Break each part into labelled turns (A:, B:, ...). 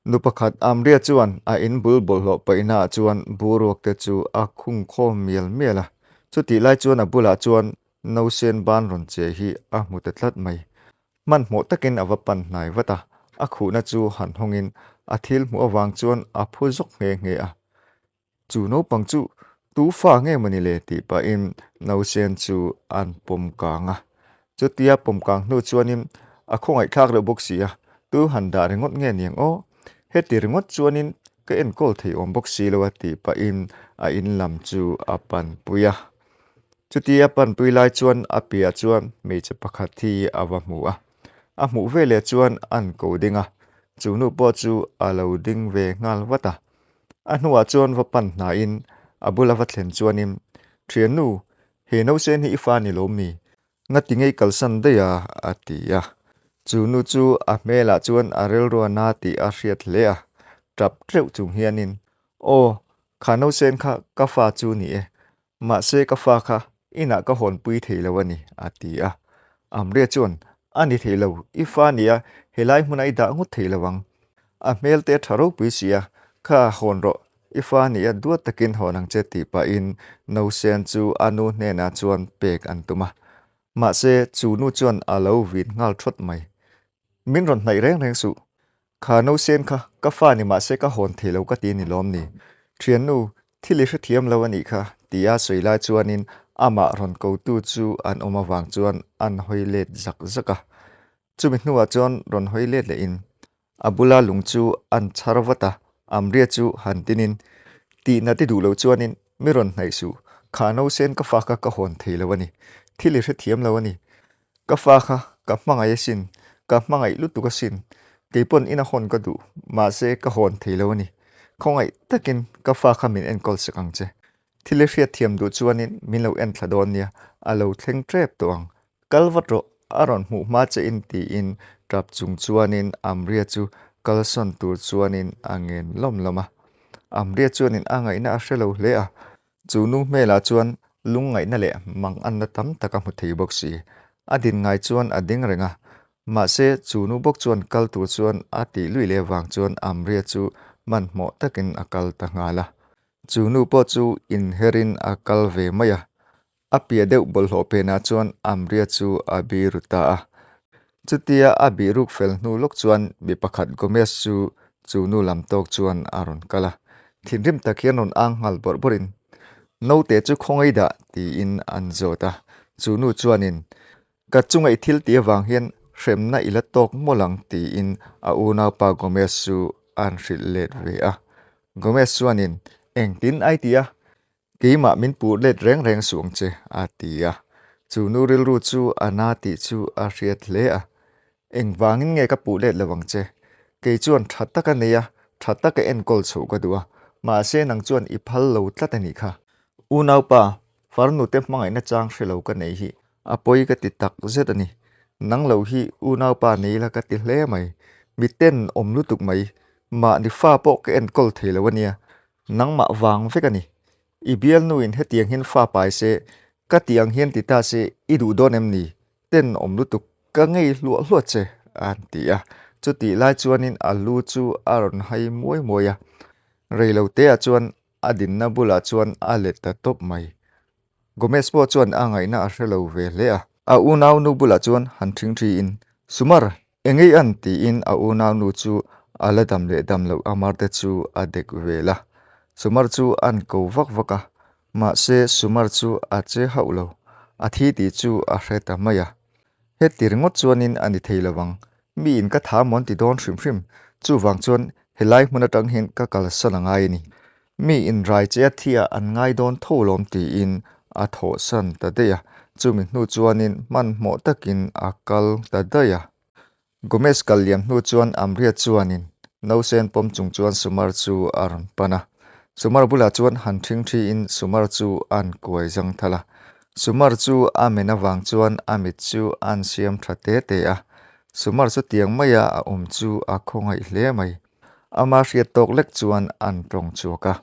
A: Nu pakhat Amria chuan a in bul bawlhhlawh paihnaah chuan boruak te chu a khung khawm mial mial a. Chutih lai chuan a bulah chuan nausen ban rawn che hi a hmu ta tlat mai. Hmanhmawh takin a va pan hnai vat a, a khuhna chu han hawngin a thil hmuh avang chuan a phu zawk nghe nghe a. Chu naupang chu tu fa nge mawni le tih pahin nausen chu an pawm kang a. Chutia pawm kang hnu chuanin a khawngaihthlak reuh bawk si a, tu han dah ringawt nge niang aw? Heti ringawt chuanin ka enkawl thei awm bawk si lo a tih pahin a in lam chu a panpui a. Chutia panpui lai chuan a piah chuan hmeichhe pakhat hi a va hmu a. A hmuh veleh chuan an ko ding a, chu nu pawh chu a lo ding ve nghal vat a. A hnuah chuan va pan hnaiin a bula va thlen chuanin, Thiannu, he nausen hi i fa ni lawm mi? Ngati ngei kalsan daih a? a ti a. Chu nu chu a hmelah chuan a rilru a na tih a hriat hle a, tap teuh chung hianin, Aw, kha nausen kha ka fa chu ni e, Mahse ka fa kha inah ka hawnpui thei lo a ni, a ti a. Amria chuan, A ni thei lo, i fa nia, helai hmunah i dah ngawt thei lo ang. A hmel te a tha ropui si a, kha hawn rawh, i fa nia duat takin hawn ang che tih pahin Nausen chu a nu hnenah chuan pek an tum a. Mahse chu nu chuan a lo vin nghal thawt mai. Min rawn hnaih reng reng suh, Kha nausen kha ka fa ni mahse ka hawn thei lo ka ti ni lawm ni? Thiannu, thil i hrethiam lo a nih kha, tia sawi lai chuanin amah rawn kotu chu an awm avang chuan an hawi let zak zak a. Chumi hnuah chuan rawn hawi let lehin a bula lung chu an chhar vat a, Amria chu han tinin, Tihna ti duh lo chuanin mi rawn hnaih suh, kha nausen ka fa kha ka hawn thei lo a ni, thil i hrethiam lo a ni, Ka fa kha ka hmangaih asin, ka hmangaih lutuk asin. Keipawn ina hawn ka duh, mahse ka hawn thei lo a ni. Khawngaih takin ka fa kha min enkawl sak ang che. Thil i hriatthiam duh chuanin min lo en thla dawn nia, a lo thleng tep tawh ang. Kal vat rawh, a rawn hmuh hma che in tiin tap chung chuanin Amria chu kalsawn tur chuanin a ngen lawm lawm a. Amria chuanin a ngaihna a hre lo hle a, Chu nu hmelah chuan lungngaihna leh manganna tam tak a hmu thei bawk si. A din ngai chuan a ding reng a, mahse chu nu bawk chuan kal tur chuan a tih lui leh vang chuan Amria chu hmanhmawh takin a kal ta nghal a. Chu nu pawh chu inherin a kal ve mai a, a piah deuh bawlhhlawh phenah chuan Amria chu a biru ta a. Chutia a bihruk fel hnu lawk chuan mi pakhat Gomez chu chu nu lam tawk chuan a rawn kal a, thinrim tak hian rawn ang nghal bawrh bawrhin, Naute chu khawngaih dah tiin an zawt a, chu nu chuanin, Ka chunga i thil tih avang hian hremna i la tawk mawlh ang tiin a unaupa Gomez chu an hrilh let ve a. Gomez chuanin, Engtin ai ti a? Keimah min puh let reng reng suh ang che, a ti a. Chu nu rilru chu a na tih chu a hriat hle a. Engvangin nge ka puh let lo ang che? Kei chuan tha taka nei a, tha taka enkawl chhoh ka duh a, mahse nang chuan i phal lo tlat a nih kha. Unaupa, farnute hmangaihna chang hre lo ka nei hi a pawi ka ti tak zet a ni. Nang lo hi unaupa nei la ka ti hle mai. Miten awm lutuk mai, mahni fa pawh ka enkawl thei lo a nia. Nangmah vang vek a ni. I bialnuin hetiang hian fa pai se, ka tih ang hian ti ta se i duh dawn em ni? Ten awm lutuk, ka ngei hluah hluah che, a ti a. Chutih lai chuanin a lu chu a rawn hai muai muai a. Reiloteah chuan a dinna bulah chuan a let ta tawp mai. Gomez pawh chuan a ngaihna a hre lo ve hle a. A unaunu bulah chuan han ṭhingṭhiin, Sumar, Engei an tiin a unaunu chu a la dam leh dam loh Amar te chu a dek vel a. Sumar chu an ko vak vak a, mahse Sumar chu a che hauh lo, a thi tih chu a hre ta mai a. Heti ringawt chuanin a ni thei lo ang, miin ka tha mawn ti dawn hrim hrim, chuvang chuan helai hmun atang hian ka kalsan a ngai a ni. Mi inrai che a thiah an ngai dawn tho lawm tiin a thawhsan ta daih a, chumi hnu chuanin hmanhmawh takin a kal ta daih a. Gomez kal liam hnu chuan Amria chuanin nausen pawm chung chuan Sumar chu a rawn pan a. Sumar bulah chuan han ṭhingṭhiin Sumar chu a'n kuai zang thal a. Sumar chu a men avang chuan a mit chu a'n siam ṭha te te a. Sumar chu tiang maia a awm chu a khawngaih hle mai. Ama hriat tawk lek chuan an tawng chhuak a.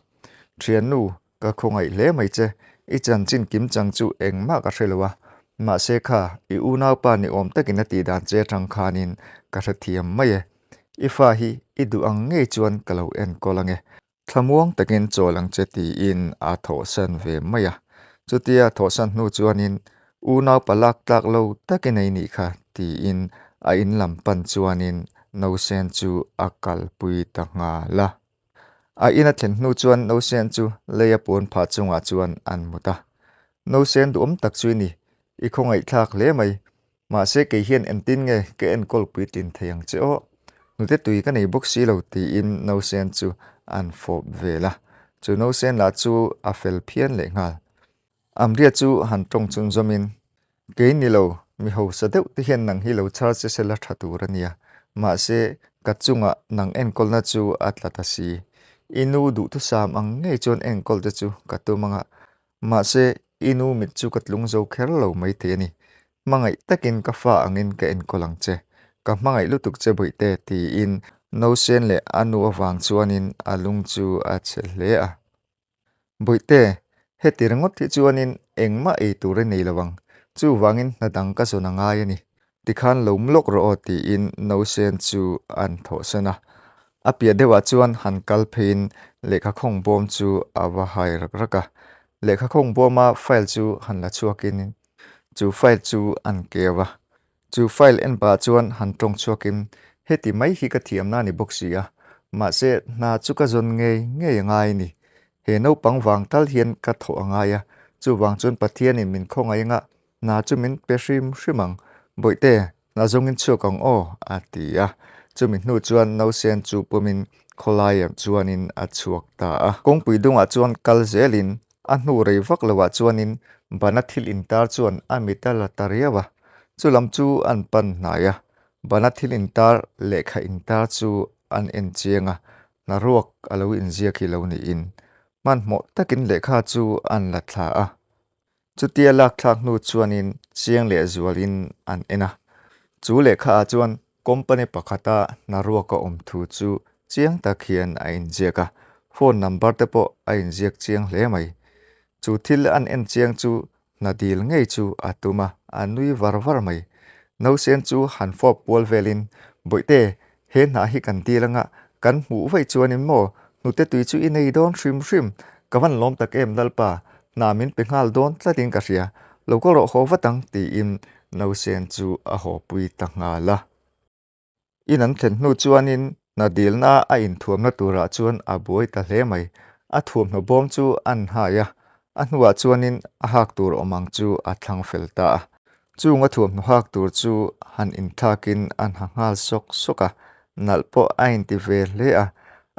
A: Thiannu, ka khawngaih hle mai che, i chanchin kim chang chu engmah ka hre lo a, mahse kha, i unaupa ni awm takin a tih dan che atang khanin ka hrethiam mai e. I fa hi I duh ang ngei chuan ka lo enkawl ange. Thlamuang takin chawl ang che tiin a thawhsan ve mai a. Chutia a thawhsan hnu chuanin unau palak tlak lo takin ei nih kha tiin a in lam pan chuanin Nausen chu a kalpui ta nghal a. A in a thlen hnu chuan Nausen chu lei a puan phah chungah chuan an mut a. Nausen duhawm tak chu i ni, i khawngaihthlak hle mai. Mahse kei hian entin nge ka enkawl puitlin thei ang che aw? Hnute tui ka nei bawk si lo tiin Nausen chu an fawp vel a. Chu Nausen lah chu a fel phian lehnghal. Amria chu han tawng chun zawmin, Kei ni lo, mi hausa deuh te hian nang hi lo char che sela tha tur a nia. Mahse, ka chungah nang enkawlna chu a tla ta si. I nu duhthusam ang ngei chuan enkawl te chu ka tum anga. Mahse, i nu mit chu ka tlung zo kher lo maithei a ni. Hmangaih takin ka fa angin ka enkawl ang che. Ka hmangaih lutuk che Bawihte tiin Nausen leh a nu avang chuanin a lung chu a chhe hle a. Bawihte, heti ringawt hi chuanin engmah ei tur i nei lo ang. Chuvangin hna dang ka zawn a ngai a ni. Tikhan lo mlawk rawh aw tiin Nausen chu an thawhsan a. A piah deuhah chuan han kal pheiin lehkha khawng bawm chu a va hai rak rak a. Lehkha khawng bawma file chu han la chhuakin chu file chu an keu a. Chu file en pah chuan han tawng chhuakin heti mai hi ka thiamna a ni bawk si a, mahse hna chu ka zawn ngei ngei a ngai a ni. He naupang vang tal hian ka thawh a ngai a, chuvang chuan Pathianin min khawngaih anga hna chu min pe hrim hrim ang. Bawihte, hna zawngin chhuak ang aw, a ti a. Chumi hnu chuan Nausen chu pumin khawlaiah chuanin a chhuak ta a. Kawngpui dungah chuan kal zelin a hnu rei vak loah chuanin bana thil intar chuan a mit a la ta riau a. Chu lam chu an pan hnai a, bana thil intar lehkha intar chu an en chiang a, hna ruak a lo inziak hi lo niin hmanhmawh takin lehkha chu an la thla a. Chutia lakthlak hnu chuanin chiang leh zualin an en a, chu lehkhaah chuan company pakhata hna ruak a awm thu chu chiang tak hian a inziak a, phone number te pawh a inziak chiang hle mai. Chu thil an en chiang chu hna dil ngei chu a tum a, a nui var var mai. Nausen chu han fawp kual velin, Bawihte, he hna hi kan dil anga kan hmuh vaih chuanin maw, hnute tui chu i nei dawn hrim hrim, ka van lawm tak em Lalpa, hna min pe nghal dawn tlatin ka hria, lo ka rawh haw vat ang tiin Nausen chu a haw pui ta nghal a. In an thlen hnu chuanin hna dilna a inthuamna turah chuan a buai ta hle mai. A thuamhnaw bawm chu an hai a, a hnuah chuanin a hak tur awm ang chu a thlang fel ta a. Chung a thuamhnaw hak tur chu han inthlakin an ha nghal sawk sawk a, nalh pawh a inti ve hle a.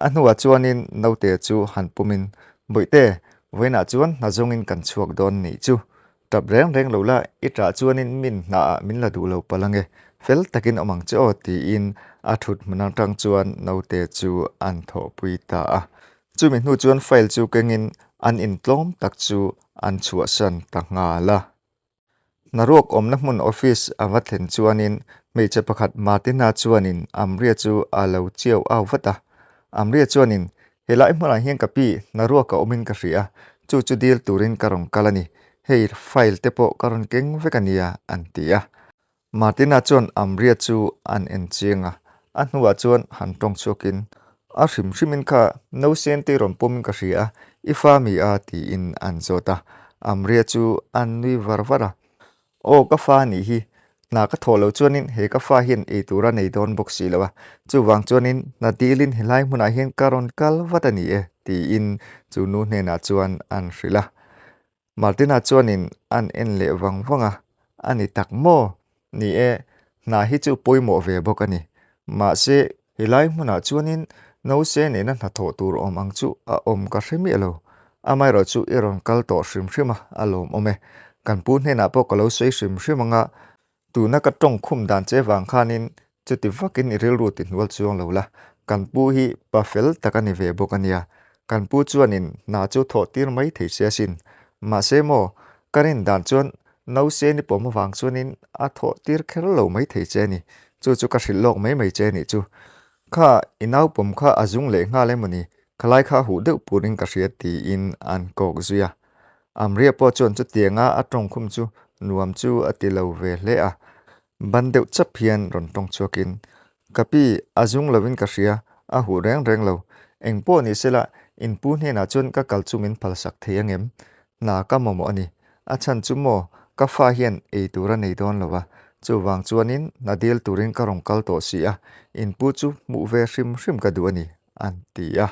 A: A hnuah chuanin naute chu han pumin, Bawihte, vawiinah chuan hna zawngin kan chhuak dawn nih chu. Tap reng reng lo la, i ṭah chuanin min hnaah min la duh lo palh ange, fel takin awm ang che aw tiin a ṭhut hmun aṭang chuan naute chu an thawhpui ta a. Chumi hnu chuan file chu kengin an intlawm tak chu an chhuahsan ta nghal a. Hnaruak awmna hmun office a va thlen chuanin hmeichhe pakhat Martina chuanin Amria chu a lo chiau au vat a. Amria chuanin Helai hmunah hian ka pi hnaruak a awmin ka hria a, chu chu dil turin ka rawn kal a ni. Hei file te pawh ka rawn keng vek a nia, an ti a. Martina chuan Amria chu an en chiang a, a hnuah chuan han tawng chhuakin, A hrim hrimin kha nausen te rawn pawmin ka hria a, i fa mi a? tiin an zawt a. Amria chu an nui var var a, Aw ka fa anih hi, hna ka thawh loh chuanin he ka fa hian ei tur a nei dawn bawk si lo a, chuvang chuanin hna dilin helai hmunah hian ka rawn kal vat a ni e tiin chu nu hnenah chuan an hrilh a. Martina chuanin an en leh vang vang a, a ni tak maw? Ni e, hna hi chu pawimawh ve bawk a ni. Mahse, helai hmunah chuanin nause nena hnathawh tur awm ang chu a awm ka hre miah lo. Amaherawh chu i rawn kal tawh hrim hrim a, a lawmawm e. Kan pu hnenah pawh ka lo sawi hrim hrim ang a, tuna ka tawng khum dan che vang khanin chuti vakin i rilru ti hnual chuang lo la, kan pu hi pa fel tak a ni ve bawk a nia. Kan pu chuanin hna chu thawh tir mai thei se asin. Mahse maw, ka rin dan chuan Nause ni pawm avang chuanin a thawh tir kher lo mai thei che a ni. Chu chu ka hrilh lawk mai mai che a nih chu. Kha i nau pawm kha a zung leh nghal emaw ni? Khalai kha huh deuh purin ka hria tiin an kawk zui a. Amria pawh chuan chutianga a tawngkhum chu nuam chu a ti lo ve hle a. Ban deuh chap hian rawn tawng chhuakin, Ka pi, a zung lovin ka hria. a huh reng reng lo. Eng pawh ni sela, in pu hnenah chuan ka kal chu min phalsak thei ang em? Hna ka mamawh a ni. A chhan chu maw, ka fa hian ei tur a nei dawn lo a, chuvang chuanin hna dil turin ka rawn kal tawh si a, in pu chu hmuh ve hrim hrim ka duh a ni, an ti a.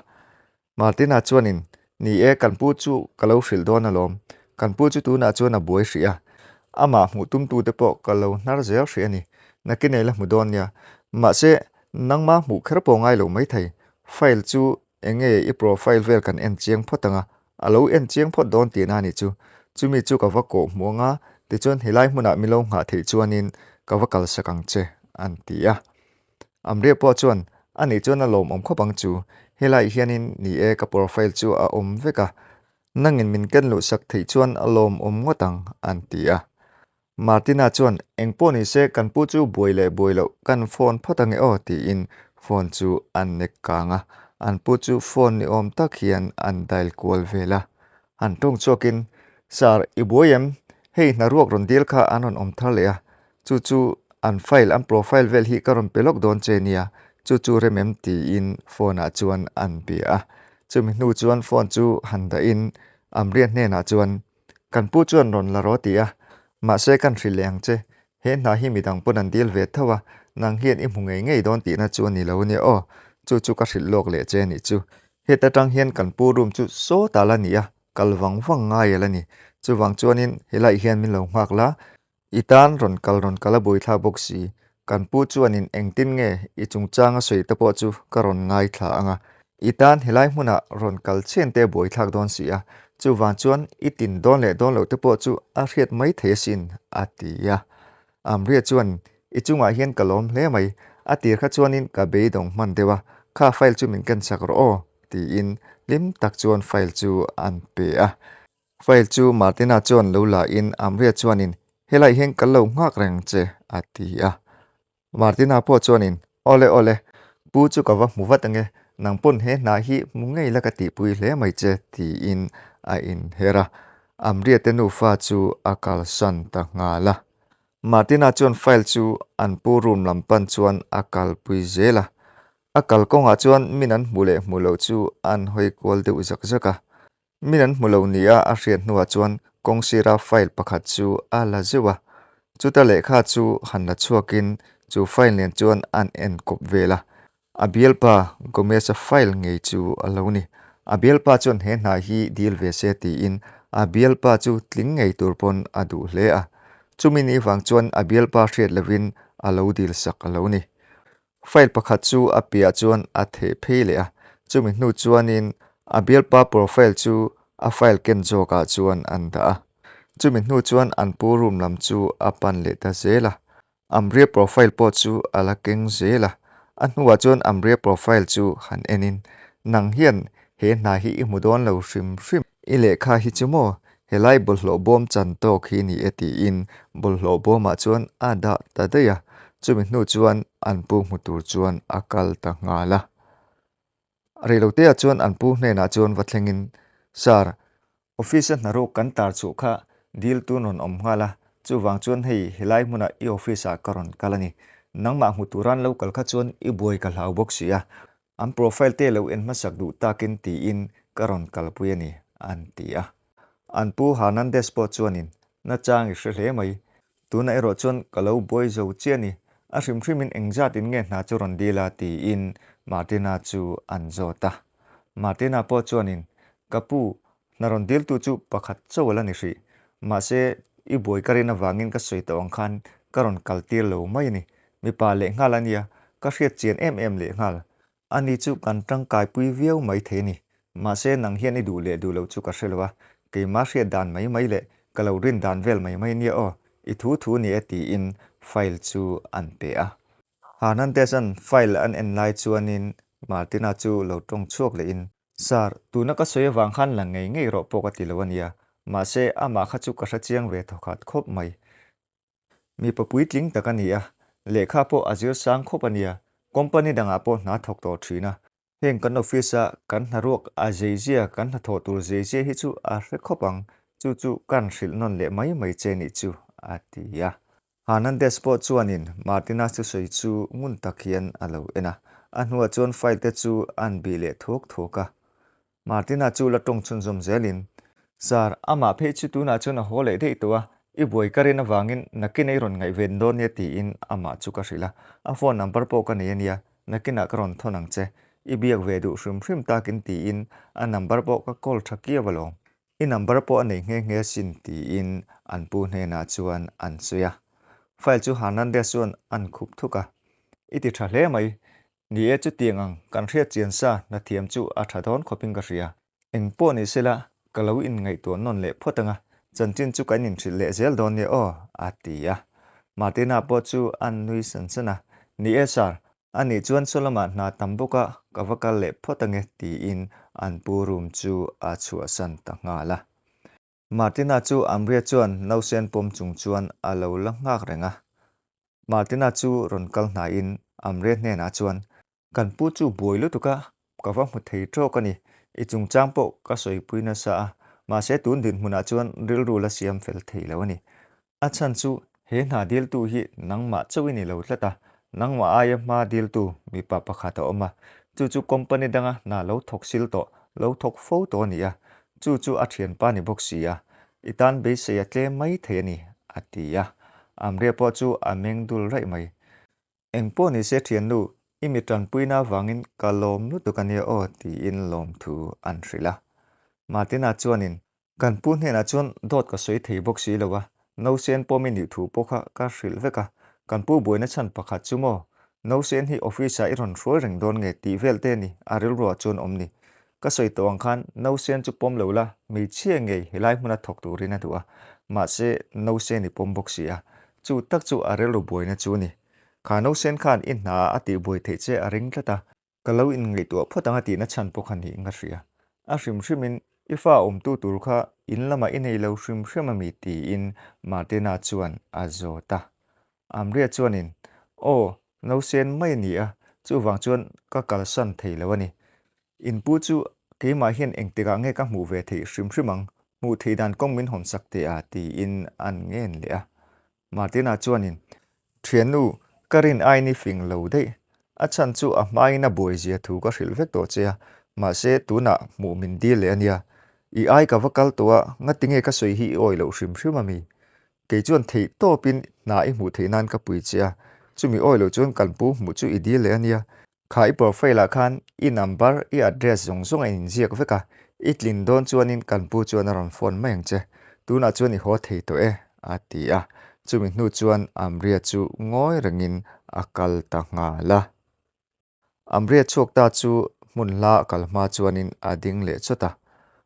A: Martina chuanin, Ni e, kan pu chu ka lo hrilh dawn alawm. Kan pu chu tunah chuan a buai hrih a, amah hmuh tumtute pawh ka lo hnar zel hrih a ni. Nakin ei la hmu dawn nia. Mahse, nangmah hmuh kher pawh ngai lo maithei. File chu eng nge i profile vel kan en chiang phawt ang a, a lo en chiang phawt dawn tihna a nih chu. Chumi chu ka va kawh hmuh ang a, tichuan helai hmunah mi lo nghah theih chuanin ka va kalsak ang che, an ti a. Amria pawh chuan, A nih chuan a lawmawm khawp ang chu. Helaiah hianin ni e ka profile chu a awm vek a, nangin min ken luh sak theih chuan a lawmawm ngawt ang, an ti a. Martina chuan, Eng pawh ni se kan pu chu buai leh buai loh kan phone phawt ange aw, tiin phone chu an nek kang a. An pu chu phone ni awm tak hian an dial kual vel a. Han tawng chhuakin, Sir, i buai em? Hei hnaruak rawn dil kha an rawn awm thar leh a, chu chu an file, an profile vel hi ka rawn pe lawk dawn che nia, chu chu rem em? tiin phone ah chuan an bia a. Chumi hnu chuan phone chu han dahin Amria hnenah chuan, Kan pu chuan rawn la rawh ti a, mahse kan hrilh leh ang che, he hna hi midang pawn an dil ve tho a, nang hian i hmu ngei ngei dawn tihna chu a ni lo ania aw, chu chu ka hrilh lawk leh che a nih chu. Heta tang hian kan pu room chu sawtah la ni a, kal vang vang ngai a la ni. Chuvang chuanin helaiah hian min lo nghak la, i tan rawn kal rawn kal a buaithlak bawk si. Kan pu chuanin engtin nge i chungchang a sawi te pawh chu ka rawn ngaithla ang a, i tan helai hmunah rawn kal chhen te a buaithlak dawn si a, chuvang chuan i tin dawn leh dawn loh te pawh chu a hriat mai thei asin, a ti a. Amria chuan, I chungah hian ka lawm hle mai, a tir kha chuanin ka beidawng hman deuh a, kha file chu min ken sak rawh aw, tiin hlim tak chuan file chu an pe a. File chu Martina chuan lo la in Amria chuanin, Helaiah hian ka lo nghak reng che, a ti a. Martina pawh chuanin, Awle awle, pu chu ka va hmu vat ange, nang pawn he hna hi hmu ngei la ka tihpui hle mai che, tiin a inher a. Amria te nufa chu a kalsan ta nghal a. Martina chuan file chu an pu room lam pan chuan a kalpui zel a. A kal kawngah chuan min an hmu leh hmu loh chu an hawi kual deuh zak zak a. Min an hmu lo nia a hriat hnuah chuan kawng sira file pakhat chu a la zeuh a. Chuta lehkha chu han la chhuakin chu file nen chuan an en kawp vel a. A bialpa Gomez-a file ngei chu a lo ni. A bialpa chuan he hna hi dil ve se tiin a bialpa chu tling ngei tur pawn a duh hle a. Chumi ni vang chuan a bialpa hriat lovin a lo dil sak a lo ni. File pakhat chu a piah chuan a theh phei leh a, chumi hnu chuanin a bialpa profile chu a file ken zawkah chuan an dah a. Chumi hnu chuan an pu room lam chu a pan leh ta zel a. Amria profile pawh chu a la keng zel a, a hnuah chuan Amria profile chu han enin, Nang hian he hna hi i hmu dawn lo hrim hrim, i lehkha hi chu maw helai bawlhhlawh bawm chan tawk hi ni e tiin bawlhhlawh bawmah chuan a dah ta daih a, chumi hnu chuan an pu hmu tur chuan a kal ta nghal a. Reilotea chuan an pu hnenah chuan va thlengin, Sir, Office-a hnaruak kan tar chhuh kha dil tun rawn awm nghal a, chuvang chuan hei helai hmunah i office-ah ka rawn kal a ni. Nangmah hmu turan lo kal kha chuan i buai ka hlau bawk si a, an profile te lo en hmasak duh takin tiin ka rawn kalpui a ni, an ti a. An pu Hernandez pawh chuanin, Nachang i hre hle mai, tunah erawh chuan ka lo buai zo chiah a ni, a hrim hrimin engzatin nge hna chu rawn dil a tiin Martina chu an zawt a. Martina pawh chuanin, Ka pu, hna rawn diltu chu pakhat chauh a la ni hrih. Mahse, i buai ka rin avangin ka sawi tawh ang khan ka rawn kal tir lo mai a ni. Mipa lehnghal a nia, ka hriat chian em em lehnghal. Ani chu kan tangkaipui viau mai thei a ni. Mahse, nang hian i duh leh duh loh chu ka hre lo a, keimah hriat dan mai mai leh ka lo rin dan vel mai mai nia aw, i thu thu ni e tiin file chu an pe a. Hernandez-a'n file an en lai chuanin Martina chu lo tawng chhuak lehin, Sir, tuna ka sawi avang khan la ngei ngei rawh pawh ka ti lo a nia, mahse amah kha chu ka hre chiang ve thawkhat khawp mai. Mipa puitling tak a ni a, lehkha pawh a zir sang khawp a nia, company dangah pawh hna thawk tawh thin a. Heng kan office a kan hnaruak a zeizia, kan hnathawh tur zeizia hi chu a hre khawp ang, chu chu kan hrilh nawn leh mai mai che nih chu, a ti a. Hernandez pawh chuanin Martina thusawi chu ngun tak hian a lo en a. A hnuah chuan file te chu an bih leh thuak thuak a. Martina chu la tawng chhunzawm zelin, Sir, amah phei chu tunah chuan a haw leh daih tawh a, i buai ka rin avangin nakin ei rawn ngaihven dawn nia tiin amah chu ka hrilh a, a phone number pawh ka nei ania, nakinah ka rawn thawn ang che, i biak ve duh hrim hrim takin tiin a number pawh ka call tha kiau alawm. I number pawh a nei nghe nghe asin tiin an pu hnenah chuan an sawi a. File chu Hernandez chuan an khup thuk a, I ti tha hle mai, Ni e, chutiang ang kan hriat chian sa hnathiam chu a tha dawn khawpin ka hria. Eng pawh ni sela, ka lo inngaihtuah nawn leh phawt ang a, chanchin chu kan inhrilh leh zel dawn nia aw, a ti a. Martina pawh chu a nui san san a, Ni e sir, anih chuan saw lamah hna tam bawk a, ka va kal leh phawt ang e, tiin an pu room chu a chhuahsan ta nghal a. Martina chu Amria chuan nausen pawm chung chuan a lo la nghak reng a. Martina chu rawn kal hnaiin Amria hnenah chuan, Kan pu chu buai lutuk a, ka va hmu thei tawk a ni. I chungchang pawh ka sawipui nasa a, mahse tun dinhmunah chuan rilru la siam fel thei lo a ni. A chhan chu he hna diltu hi nangmah chauh i ni lo tlat a, nangmah aia hma diltu mipa pakhat a awm a, chu chu company danga hna lo thawk sil tawh, lo thawk fo tawh a ni a, chu chu a thianpa ni bawk si a, i tan beisei a tlem mai thei a ni, a ti a. Amria pawh chu a meng dul raih mai. Eng pawh ni se thiannu, i mi tanpuina avangin ka lawm lutuk a nia aw, tiin lawmthu an hrilh a. Martina chuanin, Kan pu hnenah chuan dawt ka sawi thei bawk si lo a, Nausen pawm i nih thu pawh kha ka hrilh vek a, kan pu buaina chhan pakhat chu maw, Nausen hi office ah i rawn hruai reng dawn nge tih vel te ni a rilruah chuan awm ni. Ka sawi tawh ang khan Nausen chu pawm lo la, hmeichhia ngei helai hmuna thawk turin a duh a, mahse Nausen i pawm bawk si a, chu tak chu a rilru buaina chu ni. Kha Nausen khan i hna a tihbuai theih che a ring tlat a, Ka lo inngaihtuah phawt ang a tihna chhan pawh kha niin ka hria. A hrim hrimin i fa awmtu tur kha in lamah i nei lo hrim hrim a mi tiin Martina chuan a zawt a. Amria chuanin, Aw, nausen mai a ni a, chuvang chuan ka kalsan thei lo a ni. In pu chu keimah hian engtikah nge ka hmuh ve theih hrim hrim ang, hmuh theih dan kawng min hawnsak teh a tiin an ngen leh a. Martina chuanin, Thiannu, ka rin aiin i fing lo daih. A chhan chu a hmain a buai zia thu ka hrilh vek tawh che a, mahse tunah hmuh min dil leh a nia. I ai ka va kal tawh a, ngatinge ka sawi hi i awi loh hrim hrim a mi? Kei chuan theih tawpin hna i hmuh theih nan ka pui che a, chumi awi loh chuan kan pu hmuh chu i dil leh a nia. Kha i profile ah khan i number, i address zawng zawng a inziak vek a, i tlin dawn chuanin kan pu chuan a rawn phone mai ang che. Tunah chuan i haw thei tawh e, a ti a. Chumi hnu chuan Amria chu ngawi rengin a kal ta nghal a. Amria chhuak ta chu hmun hla a kal hma chuanin a ding leh chawt a.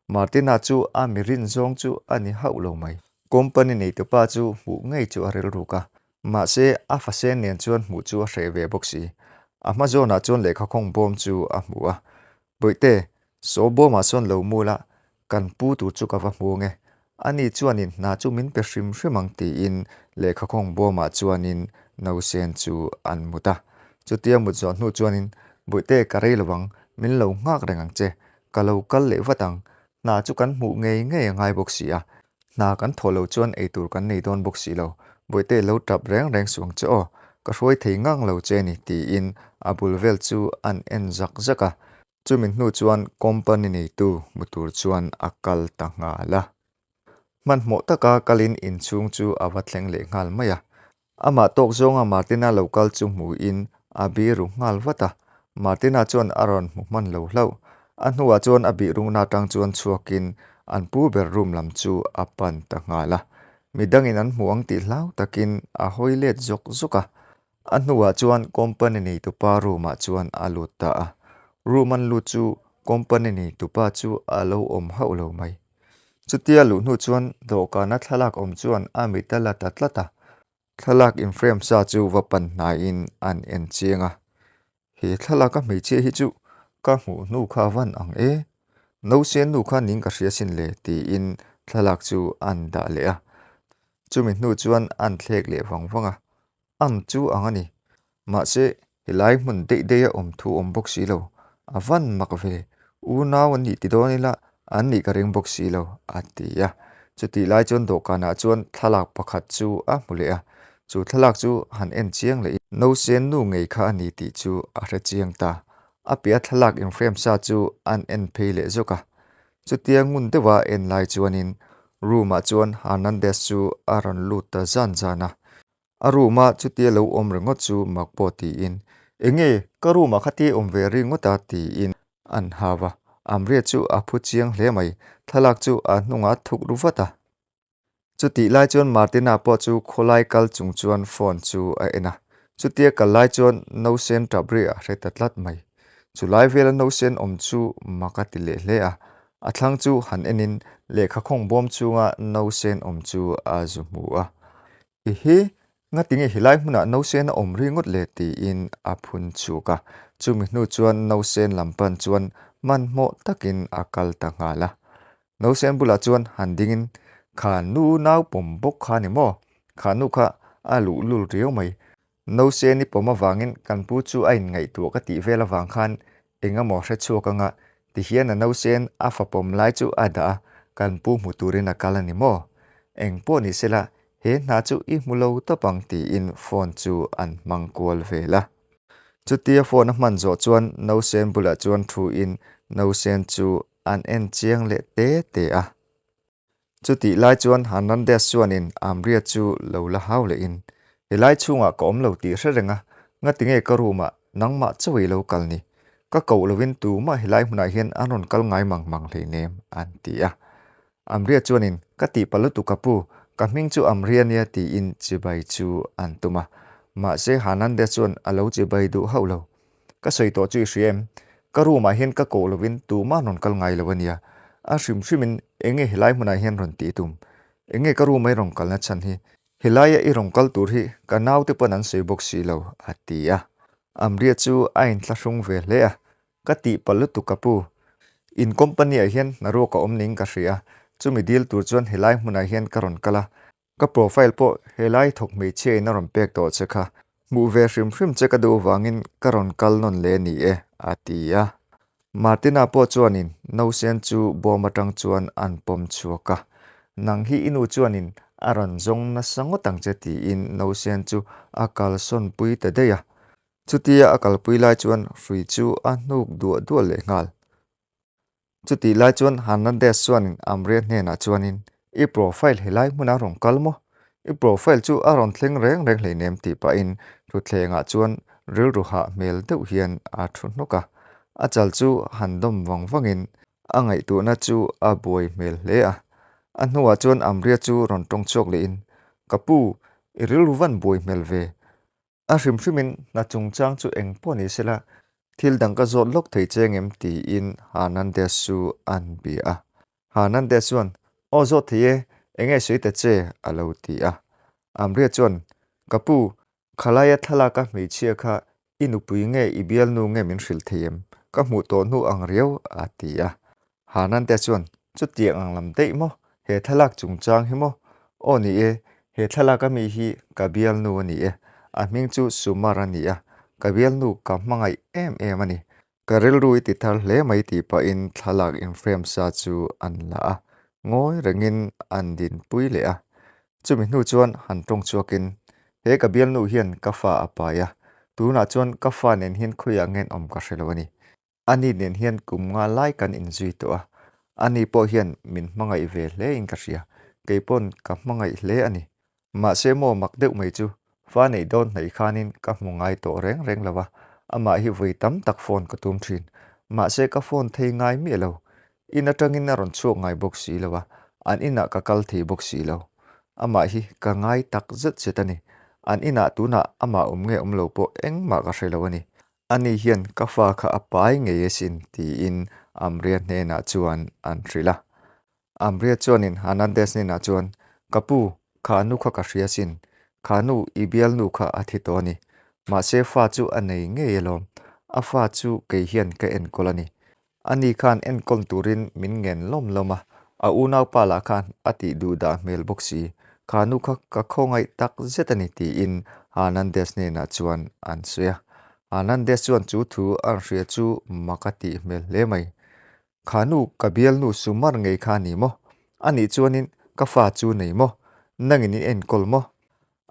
A: Martina chu a mi rin zawng chu a ni hauh lo mai. Company neitupa chu hmuh ngei chu a rilruk a, Mahse, a fasen nen chuan hmuh chu a hreh ve bawk si. A hma zawnah chuan lehkha khawng bawm chu a hmu a. Bawihte, saw bawmah sawn lo mu la, kan pu tur chu ka va hmu ang e. Ani chuanin hna chu min pe hrim hrim ang tiin lehkha khawng bawmah chuanin nausen chu an mut a. Chutia mut zawh hnu chuanin, Bawihte, ka rei lo ang, min lo nghak reng ang che. Ka lo kal leh vat ang. Hna chu kan hmuh ngei ngei a ngai bawk si a. Hna kan thawh loh chuan eitur kan nei dawn bawk si lo, Bawihte lo tap reng reng suang che aw, ka hruai thei ngang lo che ni tiin a bul vel chu an en zak zak a. Chumi hnu chuan company neitu hmu tur chuan a kal ta nghal a. Hmanhmawh taka kalin inchhung chu a va thleng leh nghal mai a. Amah tawk zawnga Martina lo kal chu hmuhin a biru nghal vat a, Martina chuan a rawn hmu hman lo hlauh. A hnuah chuan a bihrungna atang chuan chhuakin an pu ber room lam chu a pan ta nghal a. Midangin an hmu ang tih hlau takin a hawi let zawk zawk a. A hnuah chuan company neitupa room ah chuan a lut ta a. Room an lut chu company neitupa chu a lo awm hauh lo mai. Chutia luh hnu chuan dawhkana thlalak awm chuan a mit a la ta tlat a, thlalak in frame sa chu va pan hnaiin an en chiang a, He thlalaka hmeichhia hi chu ka hmuh hnu kha van ang e, Nausen nu kha ning ka hria sin le tiin thlalak chu an dah leh a, chumi hnu chuan an thlek leh vang vang a, Ang chu ang a ni. Mahse, helai hmun daih daih a awm thu awm bawk si lo. A van mak ve. Unau an nih ti dawn ila, an nih ka ring bawk si lo, a ti a. Chutih lai chuan dawhkanah chuan thlalak pakhat chu a hmu leh a. Chu thlalak chu han en chiang leh in. Nausen nu ngei kha a ni tih chu a hre chiang ta. A piah thlalak inframe sa chu an en phei leh zawk a. Chutia ngun deuha en lai chuanin room ah chuan Hernandez chu a rawn lut ta zan zan a. A room a chutia lo awm ringawt chu mak pawh tiin, Enge ka room ah khatia awm ve ringawt a? tiin an hau a. Amria chu a phu chiang hle mai. Thlalak chu a hnungah a thuk ru vat a. Chutih lai chuan Martina pawh chu khawlai kal chung chuan phone chu a en a, chutia kal lai chuan nausen tap ri a hre ta tlat mai. Chulai vela nausen awm chu mak a ti leh hle a, a thlang chu han enin lehkha khawng bawm chunga nausen awm chu a zu hmu a. Ihi, ngatinge helai hmunah nausen a awm ri ngawt le tiin a phun chuk a, chumi hnu chuan nausen lam pan chuan hmanhmawh takin a kal ta nghal a. Nausen bulah chuan han dingin, Kha nu nau pawm bawk kha ni maw? Kha nu kha a luhlul riau mai. Nausen i pawm avangin kan pu chu a inngaihtuah ka tih vel avang khan eng emaw hre chhuak anga tihian a nausen a fa pawm lai chu a dah a, kan pu hmu turin a kal a ni maw? Eng pawh ni sela, he hna chu i hmu lo tawp ang tiin phone chu an hmang kual vel a. Chutia phone a hman zawh chuan nausen bulah chuan thuin nausen chu An en chiang leh te te a. Chutih lai chuan Hernandez chuanin Amria chu lo la hau lehin, Helai chhungah ka awm lo tih hre reng a, ngatinge ka room ah nangmah chauh i lo kal ni? Ka koh lovin tumah helai hmunah hian an rawn kal ngai mang mang hleinem, an ti a. Amria chuanin, Ka tihpalh lutuk ka pu, ka hming chu Amria nia tiin chibai chu an tum a. Mahse Hernandez chuan a lo chibai duh hauh lo. Ka sawi tawh chu i hria em? Ka room ah hian ka koh lovin tumah rawn kal ngai lo a nia. A hrim hrimin eng nge helai hmunah hian rawn tih tum? Eng nge ka room a i rawn kalna chhan hi? Helaia i rawn kal tur hi ka naute pawn an sawi bawk si lo, a ti a. Amria chu a inthlahrung ve hle a, Ka tihpalh lutuk ka pu. In company ah hian hnaruak a awm ning ka hria a, chumi dil tur chuan helai hmunah hian ka rawn kal a, Ka profile pawh helai thawk hmeichhia in a rawn pek tawh che kha. Hmuh ve hrim hrim che ka duh vangin ka rawn kal nawn leh ni e, a ti a. Martina pawh chuanin nausen chu bawm atang chuan an pawm chhuak a. Nang hi i nu chuanin a rawn zawng nasa ngawt ang che tiin nausen chu a kalsawn pui ta daih a. Chutia a kalpui lai chuan hrui chu a hnuk duah duah leh nghal. Chutih lai chuan Hernandez chuanin Amria hnenah chuanin, I profile helai hmunah rawn kal maw? I profile chu a rawn thleng reng reng hleinem tih pahin thutthlengah chuan rilru hah hmel deuh hian a thu hnawk a. A chal chu han dawm vang vangin a ngaihtuahna chu a buai hmel hle a. A hnuah chuan Amria chu rawn tawng chhuak lehin, Ka pu, i rilru van buai hmel ve. A hrim hrimin hna chungchang chu eng pawh ni sela, thil dang ka zawt lawk thei che ngem tiin Hernandez chu an bia a. Hernandez chuan, Aw zawt thei e, eng nge sawi ta che? a lo ti a. Amria chuan, Ka pu, khalaia thlalaka hmeichhia kha i nupui nge i bialnu nge min hrilh thei em? Ka hmuh tawh hnu ang riau, a ti a. Hanante chuan, Chutiang ang lam daih maw? He thlalak chungchang hi maw? Aw ni e, he thlalak ami hi ka bialnu a ni e. A hming chu Sumar a ni a, ka bialnu ka hmangaih em em a ni. Ka rilru i ti thar hle mai tih pahin thlalak in frame sa chu an la a, ngawi rengin an dinpui leh a. Chumi hnu chuan han tawng chhuakin, He ka bialnu hian ka fa a pai a, tunah chuan ka fa nen hian khawiah ngen awm ka hre lo a ni. Ani nen hian kum nga lai kan inzui tawh a, ani pawh hian min hmangaih ve hle in ka hria, kei pawn ka hmangaih hle a ni. Mahse maw mak deuh mai chu, fa neih dawn hnaih khanin ka hmu ngai tawh reng reng lo a, amah hi vawi tam tak phone ka tum thin. Mahse ka phone thei ngai miah lo, in atangin a rawn chhuak ngai bawk si lo a, an inah ka kal thei bawk si lo. Amah hi ka ngai tak zet zet a ni, an inah tunah amah awm nge awm lo pawh engmah ka hre lo a ni. Ani hian ka fa kha a pai ngei asin tiin Amria hnenah chuan an hrilh a. Amria chuanin Hernandez hnenah chuan, Ka pu, kha nu kha ka hria asin. Kha nu, i bialnu kha a thi tawh a ni. Mahse fa chu a nei ngei alawm. A fa chu kei hian ka enkawl a ni. Ani khan enkawl turin min ngen lawm lawm a, a unaupa lah khan a tih duh dah hmel bawk si. Kha nu kha ka khawngaih tak zet a ni tiin Hernandez hnenah chuan an sawi a. Hernandez chuan chu thu a rawn hria chu mak a tih hmel hle mai. Kha nu ka bialnu Sumar ngei kha a ni maw? Anih chuanin ka fa chu nei maw? Nangin i enkawl maw?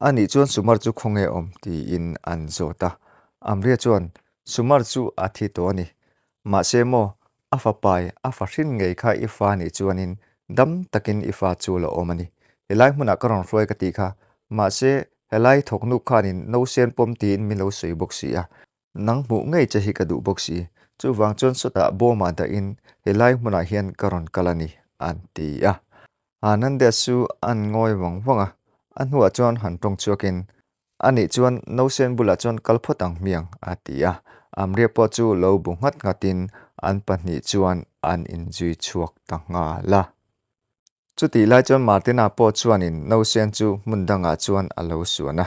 A: Anih chuan Sumar chu khawnge awm? tiin an zawt a. Amria chuan, Sumar chu a thi tawh a ni. Mahse maw, a fapai a fa hrin ngei kha i fa nih chuanin dam takin i fa chu la awm a ni. Helai hmunah ka rawn hruai ka tih kha. Mahse, helai thawknuk khanin nausen pawm tiin min lo sawi bawk si a. Nang hmuh ngei che hi ka duh bawk si. Chuvang chuan sawtah bawmah dahin helai hmunah hian ka rawn kal a ni, an ti a. Hernandez chu an ngawi vang vang a, a hnuah chuan han tawng chhuakin, A nih chuan nausen bulah chuan kal phawt ang hmiang, a ti a. Amria pawh chu lo bu nghat nghatin an pahnih chuan an inzui chhuak ta nghal a. Chutih lai chuan Martina pawh chuanin nausen chu hmun dangah chuan a lo suan a.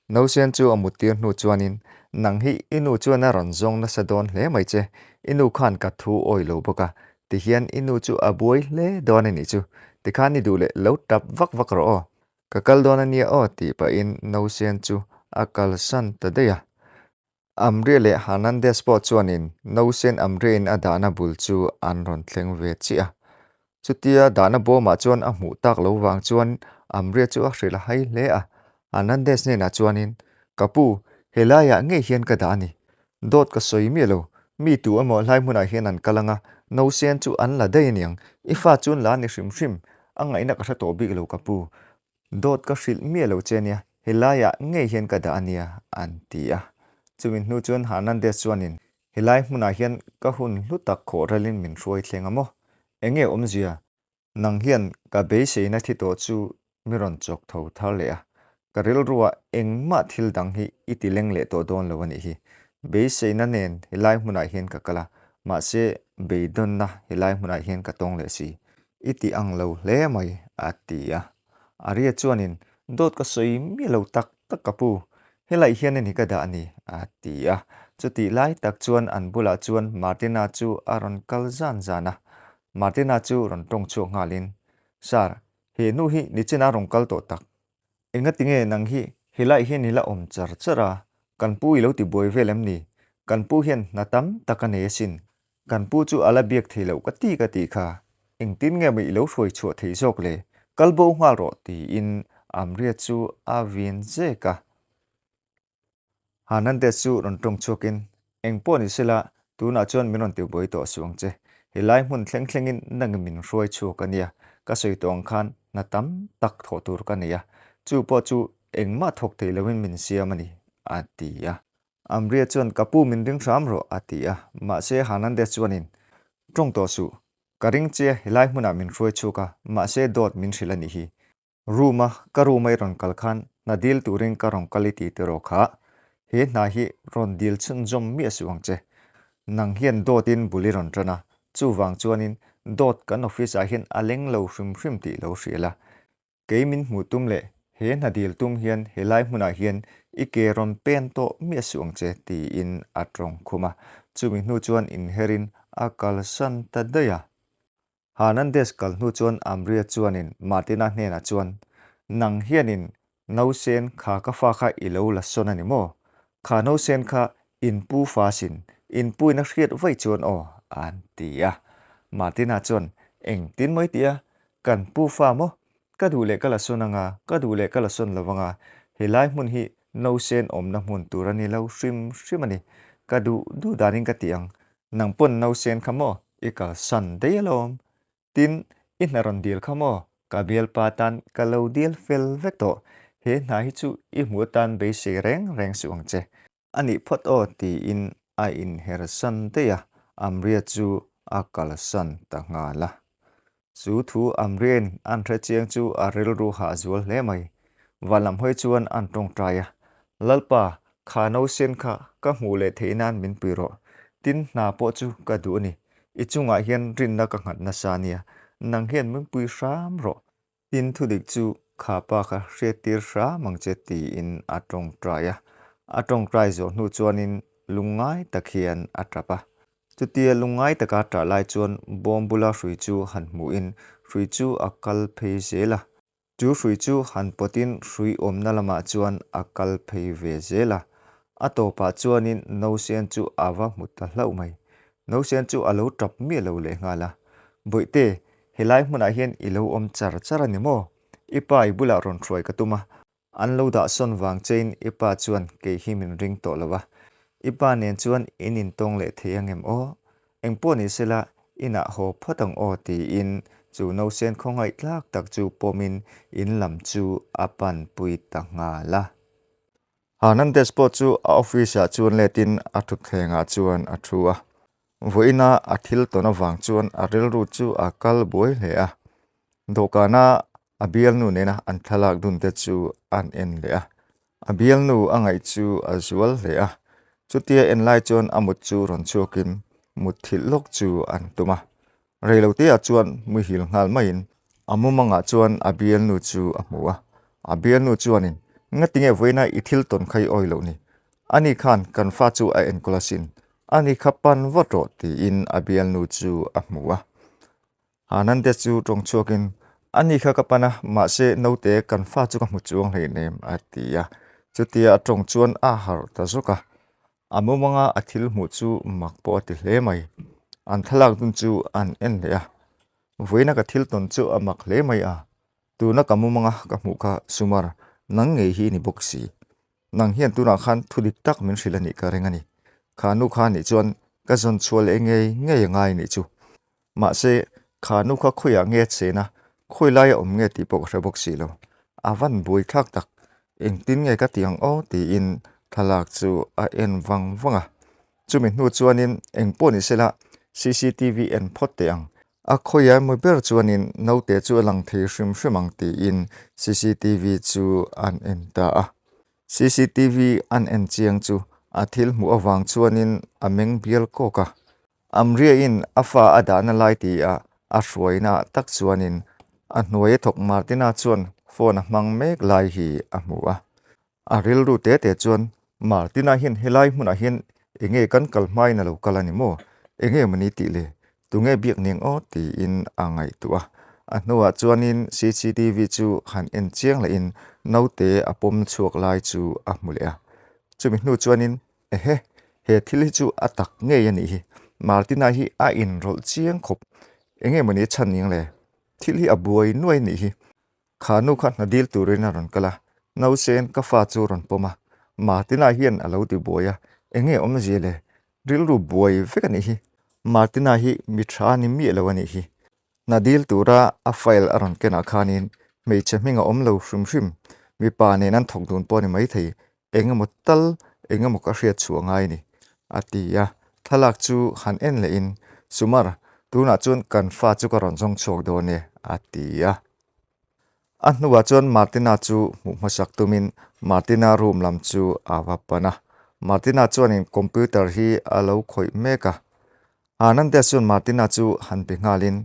A: Nausen chu a muttir hnu chuanin, Nang hi i nu chuan a rawn zawng nasa dawn hle mai che, i nu khan ka thu awi lo bawk a, tihian i nu chu a buai hle dawn a nih chu, tikhan i duh leh lo tap vak vak rawh aw, ka kal dawn a nia aw tih pahin nausen chu a kalsan ta daih a. Amria leh Hernandez pawh chuanin nausen Amriain a dahna bul chu an rawn thleng ve chiah a. Chutia dahna bawmah chuan a hmuh tak lo vang chuan Amria chu a hrilh a hai hle a. Hernandez hnenah chuanin, Ka pu, helaiah ngei hian ka dah a ni. Dawt ka sawi miah lo. Mi tu emaw hlai hmunah hian an kal anga, nausen chu an la daih aniang. I fa chu an la a ni hrim hrim. A ngaihna ka hre tawh bik lo ka pu. Dawt ka hrilh miah lo che ania, helaiah ngei hian ka dah ania, an ti a. Chumi hnu chuan Hernandez chuanin, Helai hmunah hian ka hun hlu tak khawh ralin min hruai thleng a maw? Enge awmzia? Nang hian ka beiseina thi tawh chu mi rawn chawk tho thar leh a, ka rilruah engmah thil dang hi i ti leng leh tawh dawn lo a nih hi. Beiseina nen helai hmunah hian ka kal a, mahse beidawnna helai hmunah hian ka tawng leh si. I ti ang lo hle mai, a ti a. Aria chuanin, Dawt ka sawi miah lo tak tak ka pu, helai hian a ni ka dah a ni, a ti a. Chutih lai tak chuan an bulah chuan Martina chu a rawn kal zan zan a. Martina chu rawn tawng chhuak nghalin, Sir, he nu hi nichin a rawn kal tawh tak. Engatinge nang hi helai hian i la awm char char a, kan pu i lo ti buai vel em ni? Kan pu hian hna tam tak a nei asin. Kan pu chu a la biak thei loh ka ti ka tih kha. Engtin nge maw i lo hruai chhuah thei zawk le? Kal bo nghal rawh tiin Amria chu a vin zek a. Hernandez chu rawn tawng chhuakin, Eng pawh ni sela, tunah chuan min rawn tibuai tawh suh ang che. Helai hmun thleng thlengin nangin min hruai chhuak a nia, ka sawi tawh ang khan hna tam tak thawh tur ka nei a, chu pawh chu engmah thawk thei loin min siam a ni, a ti a. Amria chuan, Ka pu min ring hram rawh, a ti a. Mahse Hernandez chuanin, Tawng tawh suh, ka ring che, helai hmunah min hruai chhuak a, mahse dawt min hrilh a nih hi. Room a ka room a i rawn kal khan hna dil turin ka rawn kal i ti tiraw kha, he hna hi rawn dil chhunzawm miah suh ang che. Nang hian dawtin bul i rawn tan a, chuvang chuanin dawt kan office ah hian a leng lo hrim hrim tih lo hria la. Kei min hmuh tum leh he hna dil tum hian helai hmunah hian i ke rawn pen tawh miah suh ang che tiin a tawng khum a, chumi hnu chuan inherin a kalsan ta daih a. Hernandez kal hnu chuan Amria chuanin Martina hnenah chuan, Nang hianin nausen kha ka fa kha i lo la sawn a ni maw? Kha nausen kha in pu fa sin, in puin a hriat vaih chuan aw, an ti a. Martina chuan, Engtin maw i ti a? Kan pu fa maw? Ka duh leh ka la sawn anga, ka duh leh ka la sawn lo anga, helai hmun hi nausen awmna hmun tur a ni lo hrim hrim a ni. Ka duh duh danin ka ti ang, Nang pawn nausen kha maw i kalsan daih alawm? Tin, i hna rawn dil kha maw? Ka bialpa tan ka lo dil fel vek tawh. He hna hi chu i hmuh atan beisei reng reng suh ang che. A nih phawt aw tiin a inhersan daih a, Amria chu a kalsan ta nghal a. Chu thu Amriain an hre chiang chu a rilru hah zual hle mai. Van lam hawi chuan an tawngtai a, Lalpa, kha nausen kha ka hmuh leh theih nan min pui rawh. Tin, hna pawh chu ka duh a ni. I chungah hian rinna ka nghat nasa a nia, nang hian min pui hram rawh. Tin, thudik chu kha pa kha hriattir hram ang che tiin a tawngtai a. A tawngtai zawh hnu chuanin lungngai tak hian a tap a. Chutia lungngai taka ṭah lai chuan bawm bula hrui chu han hmuhin hrui chu a kal phei zel a. Chu hrui chu han pawtin hrui awmna lamah chuan a kal phei ve zel a. A tawpah chuanin Nausen chu a va hmu ta hlauh mai. Nausen chu a lo ṭap miah lo lehnghal a. Bawihte, helai hmunah hian i lo awm char char a ni maw? I pa i bulah rawn hruai ka tum a. An lo dah sawn vang chein i pa chuan kei hi min ring tawh lo a. I pa nen chuan in intawng leh thei angem aw? Engpawh ni sela inah haw phawt ang aw tiin chu nausen khawngaih tlak tak chu pawmin in lam chu a panpui ta nghal a. Hernandez pawh chu a office ah chuan letin a thutthlengah chuan a thu a. Vawiina a thil tawn avang chuan a rilru chu a kal buai hle a. Dawhkana a bialnu nena an thlalak dun te chu an en leh a. A bialnu a ngaih chu a zual hle a. Chutia en lai chuan a mut chu rawn chhuakin mutthilh lawk chu an tum a. Reiloteah chuan muhil nghal maiin a mumangah chuan a bialnu chu a hmu a. A bialnu chuanin, Ngatinge vawiina i thil tawn kha i awi loh ni? Ani khan kan fa chu a enkawl asin. Ani kha pan vat rawh tiin a bialnu chu a hmu a. Anande chu tawng chhuakin, Ani kha ka pan a, mahse naute kan fa chu ka hmu chuang hleinem a ti a. Chutia a tawng chuan a harh ta zawk a. A mumanga a thil hmuh chu mak pawh a ti hle mai. An thlalak dun chu an en leh a. Vawiina ka thil tawn chu a mak hle mai a. Tuna ka mumanga ka hmuh kha Sumar, nang ngei hi i ni bawk si. Nang hian tunah khan thu dik tak min hrilh a nih ka ring a ni. Kha nu kha nih chuan ka zawn chhuah leh ngei ngei a ngai nih chu. Mahse, kha nu kha khawiah nge a chen a, khawi laia awm nge tih pawh ka hre bawk si lo. A van buai thlak tak, engtin nge ka ti ang aw tiin thlalak chu a en vang vang a. Chumi hnu chuanin eng pawh ni sela cctv en phawt teh ang. A khawiah emaw ber chuanin naute chu a lang thei hrim hrim ang tiin cctv chu an en ta a. Cctv an en chiang chu a thil hmuh avang chuanin a meng bial kawk a. Amriain a fa a dahna lai ti a a hruaina ah tak chuanin a hnuaia thawk Martina chuan phone a hmang mek lai hi a hmu a. A rilru te te chuan Martina hian helai hmunah hian enge kan kal hmain a lo kal a ni maw? Enge mawni tih le? Tunge biak ning aw? tiin a ngaihtuah a. A hnuah chuanin cctv chu han en chiang lehin naute a pawm chhuak lai chu a hmu leh a. Chumi hnu chuanin Ehe, he thil hi chu a tak ngei a nih hi. Martina hi a inrawlh chiang khawp. Enge mawni a chhan ning le? Thil hi a buai nuai a nih hi. Kha nu kha hna dil turin a rawn kal a, Nausen ka fa chu rawn pawm a. Martina hian a lo ti buai a, enge awmzia le? Rilru buai vek a nih hi. Martina hi mi tha ni miah lo a nih hi. Hna dil tura a file a rawn kenah khanin hmeichhe hming a awm lo hrim hrim. Mipa nen an thawk dun pawh a ni maithei. Eng emaw tal eng emaw ka hriat chhuah ngai ni, a ti a. Thlalak chu han en lehin, Sumar, tunah chuan kan fa chu ka rawn zawng chhuak dawn e, a ti a. A hnuah chuan Martina chu hmuh hmasak tumin Martina room lam chu a va pan a. Martina chuanin computer hi a lo khawih mek a. Hernandez chuan Martina chu han pe nghalin,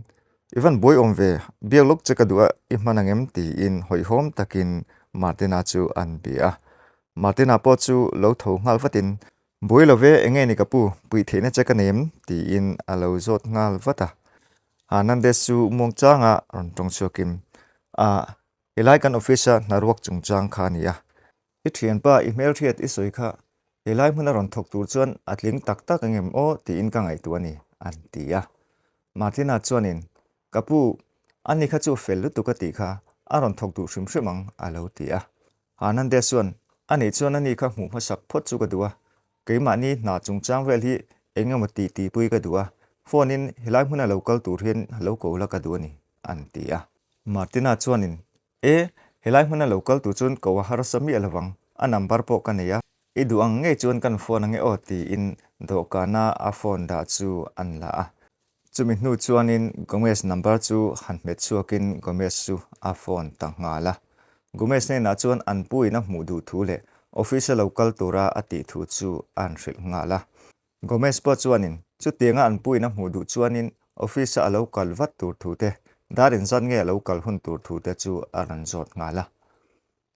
A: I van buai awm ve, biak lawk che ka duh a, i hman ang em? tiin hawihhawm takin Martina chu an bia a. Martina pawh chu lo tho nghal vatin, Buai lo ve, enge ni ka pu, puih theihna che ka nei em? tiin a lo zawt nghal vat a. Hernandez chu muangchanga rawn tawng chhuakin, Ah, helai kan office-a hnaruak chungchang kha a ni a. I thianpa, i hmelhriat i sawi kha helai hmuna rawn thawk tur chuan a tling tak tak ang em aw tiin ka ngaihtuah a ni, an ti a. Martina chuanin, Ka pu, ani kha chu fel lutuk a tih kha a rawn thawk duh hrim hrim ang, a lo ti a. Hernandez chuan, Anih chuan ani kha hmuh hmasak phawt chu ka duh a, keimahni hna chungchang vel hi eng emaw tih tihpui ka duh a, phone-in helai hmuna lo kal tur hian lo ko la ka duh a ni, an ti a. Martina chuanin, E, helai hmuna lo kal tur chuan ko a harsa miah lo vang, a number pawh ka nei a, i duh ang ngei chuan kan phone ange aw tiin dawhkana a phone dah chu an la a. Chumi hnu chuanin Gomez number chu han hmet chhuakin Gomez chu a phone ta nghal a. Gomez hnenah chuan an puin a hmuh duh thu leh office a lo kal tura a tih thu chu an hrilh nghal a. Gomez pawh chuanin chutianga an puin a hmuh duh chuanin office-a a lo kal vat tur thu te, dar inzat nge a lo kal hun tur thu te chu a rawn zawt nghal a.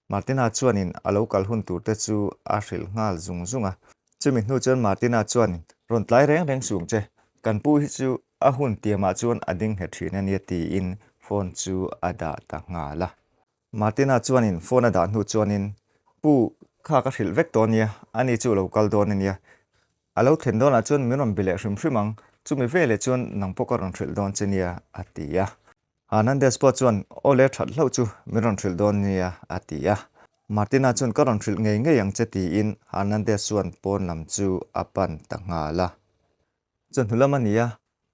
A: Martina chuanin a lo kal hun tur te chu a hrilh nghal zung zung a. Chumi hnu chuan Martina chuanin, Rawn tlai reng reng sung che, kan pu hi chu a hun tiamah chuan a ding nghet thin a nia tiin phone chu a dah ta nghal a. Martina chuanin phone a dah hnu chuanin, Pu, kha ka hrilh vek tawh ania, ani chu lo kal dawn ania. A lo thlen dawnah chuan min rawn be leh hrim hrim ang, chumi veleh chuan nang pawh ka rawn hrilh dawn che nia, a ti a. Hernandez pawh chuan, Aw le, that hlauh chu min rawn hrilh dawn nia, a ti a. Martina chuan ka rawn hrilh ngei ngei ang che tiin Hernandez chuan pawn lam chu a pan ta nghal a. Chawhnu lam a ni a,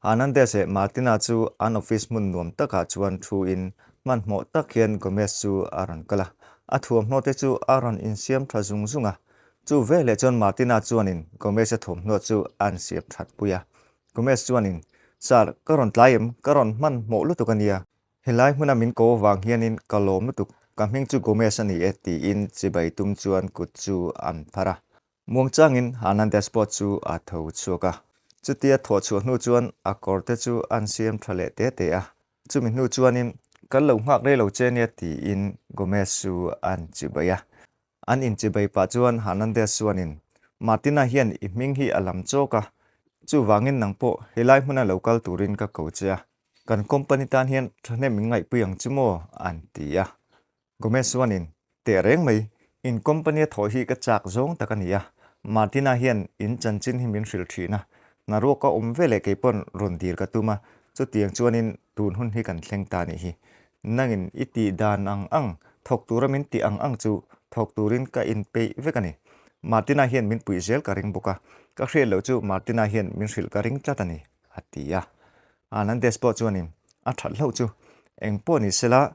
A: Hernandez leh Martina chu an office hmun nuam takah chuan thuin hmanhmawh tak hian Gomez chu a rawn kal a. A thuamhnaw te chu a rawn insiam tha zung zung a. Chu veleh chuan Martina chuanin Gomez-a thuamhnaw chu a insiam that pui a. Gomez chuanin, Sir, ka rawn tlai em? Ka rawn hmanhmawh lutuk a nia. Helai hmuna min ko avang hianin ka lawm lutuk, ka hming chu Gomez a ni e tiin chibai tum chuan kut chu an phar a. Muangchangin Hernandez pawh chu a tho chhuak a. Chutia thawh chhuah hnu chuan a kawr te chu an siam tha leh te te a. Chumi hnu chuanin kan lo nghak rei lo che nia tiin Gomez chu an chibai a. An inchibai pah chuan Hernandez chuanin, Martina hian i hming hi a lam chawk a, chuvangin nang pawh helai hmuna lo kal turin ka ko che a, kan company tan hian thahnem min ngaihpui ang chu maw? an ti a. Gomez chuanin, Teh reng mai, in company a thawh hi ka chak zawng tak a ni a, Martina hian in chanchin hi min hrilh thin a, hna ruak a awm veleh kei pawn rawn dil ka tum a, chutiang chuanin tun hun hi kan thleng ta nih hi. Nangin i tih dan ang ang, thawk tura min tih ang ang chu thawk turin ka inpeih vek a ni. Martina hian min puih zel ka ring bawk a, ka hriat loh chu Martina hian min hrilh ka ring tlat a ni, a ti a. Hernandez pawh chuanin a that hlauh chu eng pawh ni sela,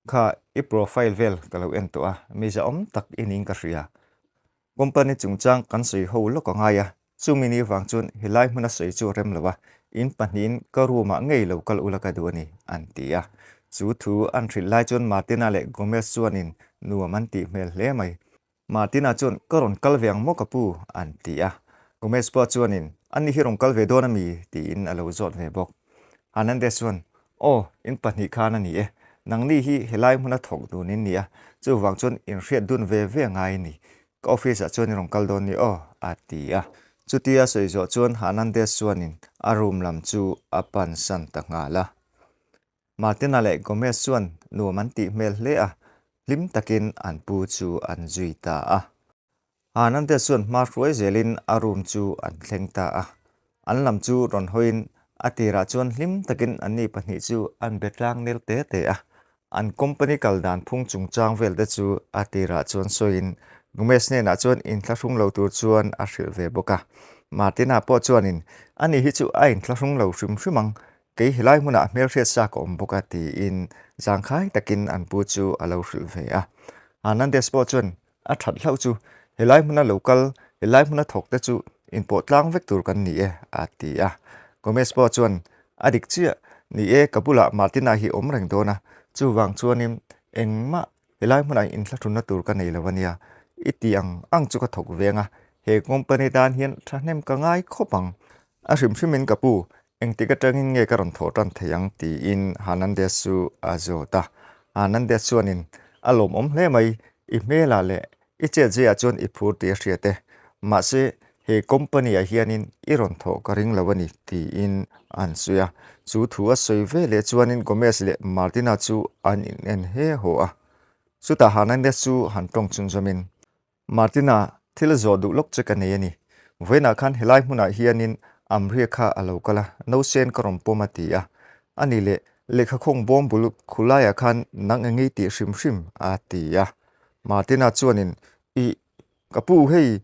A: kha i profile vel ka lo en tawh a, mi zahawm tak i niin ka hria. Company chungchang kan sawi ho lawk a ngai a, chumi ni vang chuan helai hmuna sawi chu a rem lo a, in pahnihin ka room ah ngei lo kal ula ka duh a ni, an ti a. Chu thu an hrilh lai chuan Martina leh Gomez chuanin nuam an tih hmel hle mai. Martina chuan ka rawn kal ve ang maw ka pu, an ti a. Gomez pawh chuanin ani hi rawn kal ve dawn a mi? tiin a lo zawt ve bawk. Hernandez chuan Aw, in pahnih khan a ni e. Nangni hi helai hmuna thawk dun in ni a, chuvang chuan inhriat dun ve ve ngai a ni. Ka office ah chuan i rawn kal dawn ni aw, a ti a. Chutia sawi zawh chuan Hernandez chuanin a room lam chu a pan san ta nghal a. Martina leh Gomez chuan nuam an tih hmel hle a, hlim takin an pu chu an zui ta a. Hernandez chuan hma hruai zelin a room chu an thleng ta a. An lam chu rawn hawiin a tirah chuan hlim takin anni pahnih chu an be tlang nel te te a. An company kal dan phung chungchang vel te chu a tirah chuan sawiin Gomez hnenah chuan inthlahrung lo tur chuan a hrilh ve bawk a. Martina pawh chuanin ani hi chu a inthlahrung lo hrim hrim ang, kei helai hmunah hmelhriat sa ka awm bawk a tiin zangkhai takin an pu chu a lo hrilh ve a. Hernandez pawh chuan A that hlauh chu helai hmuna lo kal, helai hmuna thawk te chu inpawh tlang vek tur kan ni e, a ti a. Gomez pawh chuan, A dik chiah, ni e, ka bulah Martina hi awm reng dawn a, chuvang chuanin engmah helai hmunah inthlahrunna tur ka nei lo a nia, i ti ang ang chu ka thawk veng a, he company tan hian thahnem ka ngai khawp ang. A hrim hrimin ka pu, Engtik atangin nge ka rawn thawh tan thei ang tiin Hernandez chu a zawt a. Hernandez chuanin, A lawmawm hle mai, i hmelah leh i chetziaah chuan i phur tih a hriat e. Mahse, he company-ah hianin i rawn thawh ka ring lo a ni tiin an sawi a. Chu thu a sawi ve leh chuanin Gomez leh Martina chu an inen he haw a. Chutah Hernandez chu han tawng chhunzawmin, Martina, thil zawh duh lawk che ka nei a ni. Vawiinah khan helai hmunah hianin Amria kha a lo kal a, Nausen ka rawn pawm a ti a. A ni leh, lehkha khawng bawm bul khulaiah khan nang eng ngei tih hrim hrim a ti a. Martina chuanin, Ih, ka pu hei,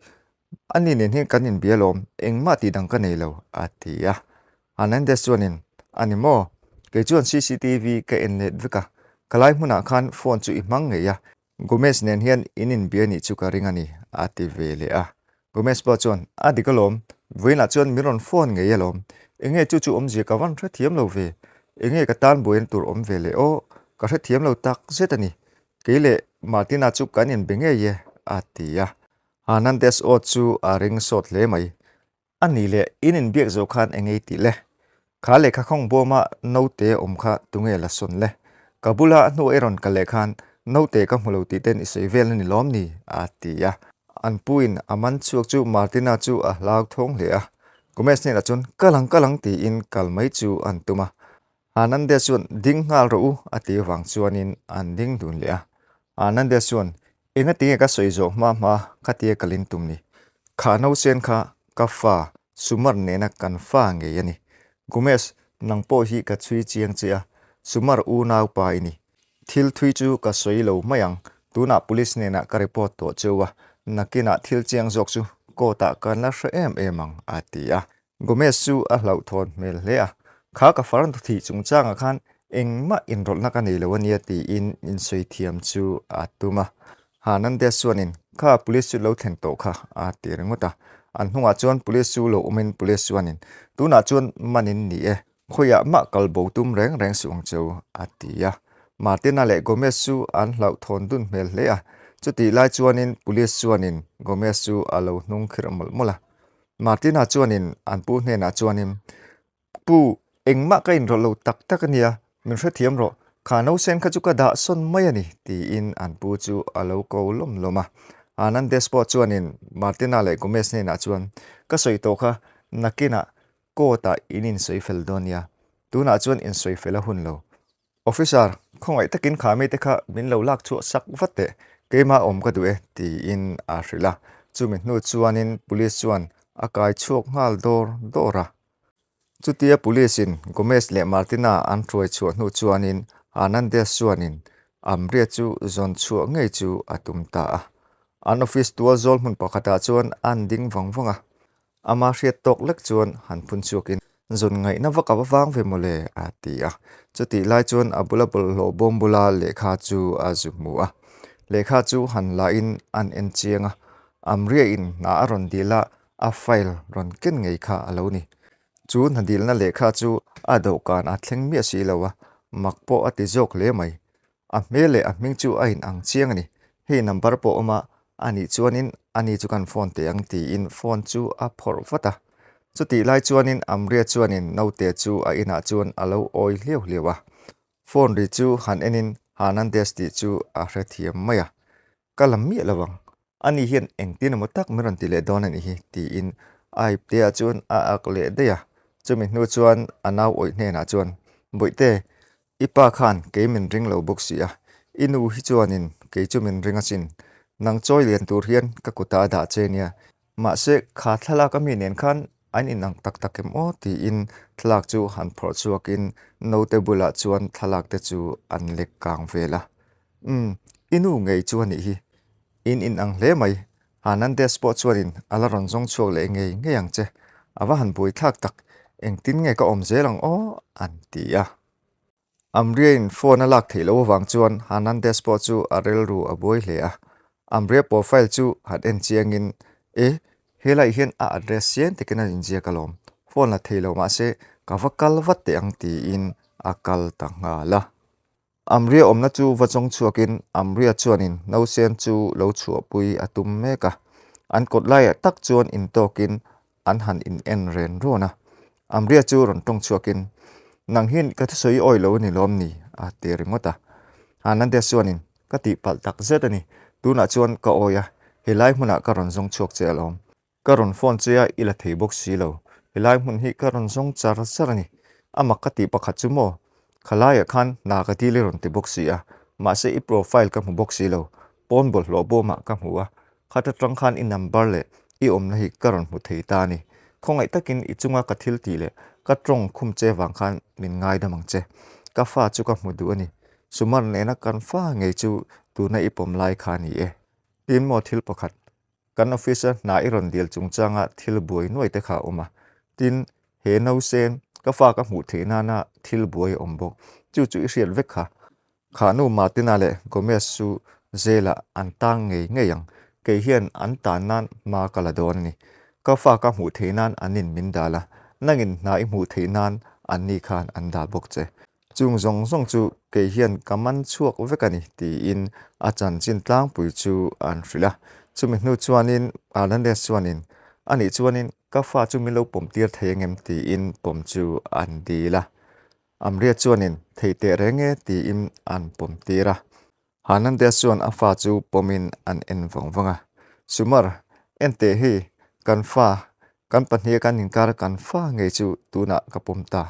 A: ani nen hian kan inbia alawm, engmah tih dang ka nei lo a ti a. Hernandez chuanin, A ni maw? Kei chuan cctv ka en let vek a, khalai hmunah khan phone chu i hmang ngei a, Gomez nen hian in inbia nih chu ka ring a ni, a ti ve leh a. Gomez pawh chuan, A dik alawm, vawiinah chuan min rawn phone ngei alawm. Enge chu chu awmzia ka van hrethiam lo ve. Enge ka tan buaina tur awm ve leh aw, ka hrethiam lo tak zet a ni. Kei leh Martina chu kan inbe ngei e, a ti a. Hernandez aw chu a ring sawt hle mai. A nih leh in inbiak zo khan eng ei tih le? Kha lehkha khawng bawma naute awm kha tunge la sawn le? Ka bula a hnu ei rawn kal leh khan naute ka hmu lo tih ten i sawi vel a ni lawm ni? a ti a. An puin a man chhuak chu Martina chu a hlauthawng hle a. Gomez hnenah chuan kal ang kal ang tiin kal mai chu an tum a. Hernandez chuan ding nghal rawh u a tih avang chuanin an ding dun leh a. Hernandez chuan Engatinge ka sawi zawh hma hma khatia ka lin tum ni? Kha nausen kha ka fa Sumar nena kan fa ngei a ni. Gomez, nang pawh hi ka chhui chiang che a, Sumar unau pa i ni. Thil thui chu ka sawi lo mai ang. Tunah police hnenah ka report tawh cheu a, nakinah thil chiang zawk chu court ah kan la hre em em ang, a ti a. Gomez chu a hlauhthawn hmel hle a, Kha ka farnu thih chungchangah khan engmah inrawlhna ka nei lo ania tiin insawi thiam chu a tum a. Hernandez chuanin, Kha police chu lo thlen tawh kha, a ti ringawt a. An hnungah chuan police chu lo awmin police chuanin, Tunah chuan manin ni e, khawiah mah kal bo tum reng reng suh ang cheu, a ti a. Martina leh Gomez chu an hlauhthawn dun hmel hle a. Chutih lai chuanin police chuanin Gomez chu a lo hnung khirh mawlh mawlh a. Martina chuanin an pu hnenah chuanin, Pu, engmah ka inrawlh lo tak tak a nia, min hrethiam rawh, kha nausen kha chu ka dah sawn mai a ni, tiin an pu chu a lo ko lawm lawm a. Hernandez pawh chuanin Martina leh Gomez hnenah chuan, Ka sawi tawh kha, nakinah court-ah in insawi fel dawn nia, tunah chuan insawi fel a hun lo. Officer, khawngaih takin kha mite kha min lo lak chhuah sak vat teh, keimah awm ka duh e, tiin a hrilh a. Chumi hnu chuanin police chuan a kai chhuak nghal dawr dawr a. Chutia police-in Gomez leh Martina an hruai chhuah hnu chuanin Hernandez chuanin Amria chu zawn chhuah ngei chu a tum ta a. An office tual zawl hmun pakhatah chuan an ding vang vang a. Ama hriat tawk lek chuan han phun chhuakin, Zawn ngaihna vak a va vang ve mawle, a ti a. Chutih lai chuan a bula bawlhhlawh bawm bula lehkha chu a zu hmu a. Lehkha chu han lahin an en chiang a, Amriain hna a rawn dil a, a file rawn ken ngei kha a lo ni. Chu hna dilna lehkha chu a dawhkan a thleng miah si lo a, mak pawh a ti zawk hle mai. A hmel leh a hming chu a in ang chiang a ni. Hei number pawh awm a, a nih chuanin ani chu kan phone teh ang tiin phone chu a phawrh vat a. Chutih lai chuanin Amria chuanin naute chu a inah chuan a lo awi hliau hliau a. Phone ri chu han enin Hernandez tih chu a hrethiam mai a. Ka la miah lo ang, ani hian engtin emaw tak min rawn ti leh dawn a nih hi tiin a ipteah chuan a ak leh daih a. Chumi hnu chuan a nau awih hnenah chuan, Bawihte, I pa khan kei min ring lo bawk si a, i nu hi chuanin kei chu min ring asin. Nang chawi lian tur hian ka kutah a dah che nia. Mahse, kha thlalak ami nen khan an inang tak tak em aw tiin thlalak chu han phawrh chhuakin naute bulah chuan thlalak te chu an lek kang vel a. Umm, i nu ngei chu a nih hi. In inang hle mai. Hernandez pawh chuanin a la rawn zawng chhuak leh ngei ngei ang che. A va han buaithlak tak, engtin nge ka awm zel ang aw? an ti a. Amriain phone a lak theih loh avang chuan Hernandez pawh chu a rilru a buai hle a. Amria profile chu han en chiangin, E, helaiah hian a address chiang takin a inziak alawm. Phone la thei lo mahse ka va kal vat teh ang tiin a kal ta nghal a. Amria awmna chu va chawng chhuakin Amria chuanin nausen chu lo chhuahpui a tum mek a. An kawt laiah tak chuan intawkin an han in en ren rawn a. Amria chu rawn tawng chhuakin, Nang hian ka thusawi i awi lo a ni lawm ni? a ti ringawt a. Hernandez chuanin, Ka tihpalh tak zet a ni. Tunah chuan ka awi a, helai hmunah ka rawn zawng chhuak che alawm. Ka rawn phone che a, i la thei bawk si lo. Helai hmun hi ka rawn zawng char char a ni. A mak ka tih pakhat chu maw? Khalaiah khan hna ka dil i rawn ti bawk si a, mahse i profile ka hmu bawk si lo. Pawn bawlhhlawh bawmah ka hmu a, khat atang khan i number leh i awmna hi ka rawn hmu thei ta a ni. Khawngaih takin i chunga ka thil tih leh ka tawng khum che vang khan min ngaidam ang che. Ka fa chu ka hmu duh a ni. Sumar nena kan fa ngei chu tuna i pawm lai kha a ni e. Tin maw thil pakhat Kan office-a hna i rawn dil chungchanga thil buai nuai te kha a awm a. Tin, he nausen, ka fa ka hmuh theih nana thil buai a awm bawk. Chu chu i hriat vek kha. Khahnu Martina leh Gomez chu jail-ah an tang ngei ngei ang. Kei hian an tan nan hma ka la dawn a ni. Ka fa ka hmuh theih nan an in min dal a, nangin hna i hmuh theih nan anni khan an dal bawk che. Chung zawng zawng chu kei hian ka man chhuak vek a ni, tiin a chanchin tlangpui chu an hrilh a. Chumi hnu chuanin Hernandez chuanin, A nih chuanin ka fa chu min lo pawm tir thei angem? tiin pawm chu an dil a. Amria chuanin, Thei teh reng e, tiin an pawm tir a. Hernandez chuan a fa chu pawmin an en vang vang a. Sumar, en teh hei, kan fa, kan pahniha kan inkar kan fa ngei chu tunah ka pawm ta.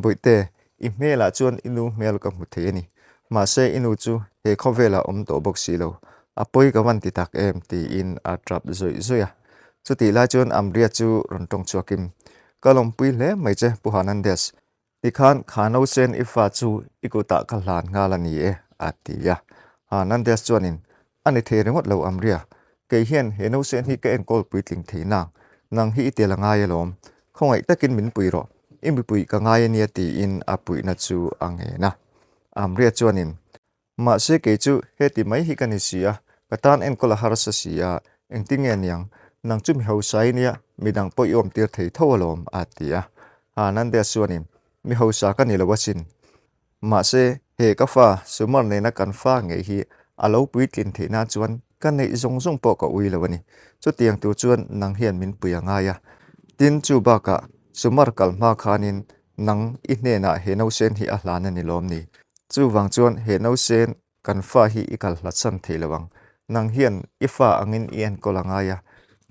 A: Bawihte, i hmelah chuan i nu hmel ka hmu thei a ni. Mahse i nu chu he khawvelah awm tawh bawk si lo. A pawi ka van ti tak em? tiin a tap zawih zawih a. Chutih lai chuan Amria chu rawn tawng chhuakin, Ka lawmpui hle mai che Pu Hernandez. Tikhan kha nausen i fa chu i kutah ka hlan nghal a ni e, a ti a. Hernandez chuanin, A ni thei ringawt lo Amria, kei hian he nausen hi ka enkawl puitling thei nang, nang hi i tel a ngai alawm, khawngaih takin min pui rawh, i mipui ka ngai ania tiin a puihna chu a ngen a. Amria chuanin, Mahse kei chu heti mai hi ka ni si a, ka tan enkawl a harsa si a, engtin nge niang, nang chu mi hausa i nia, midang pawh i awmtir thei tho alawm, a ti a. Hernandez chuanin, Mi hausa ka ni lo asin. Mahse, he ka fa, Sumar nena kan fa ngei hi a lo puitlin theih nan chuan ka neih zawng zawng pawh ka ui lo a ni. Chutiang tur chuan nang hian min pui a ngai a. Tin, chu bakah Sumar kal hma khanin nang i hnenah he nausen hi a hlan a ni lawm ni? Chuvang chuan he nausen kan fa hi i kal hlatsan thei lo ang. Nang hian i fa angin i enkawl a ngai a,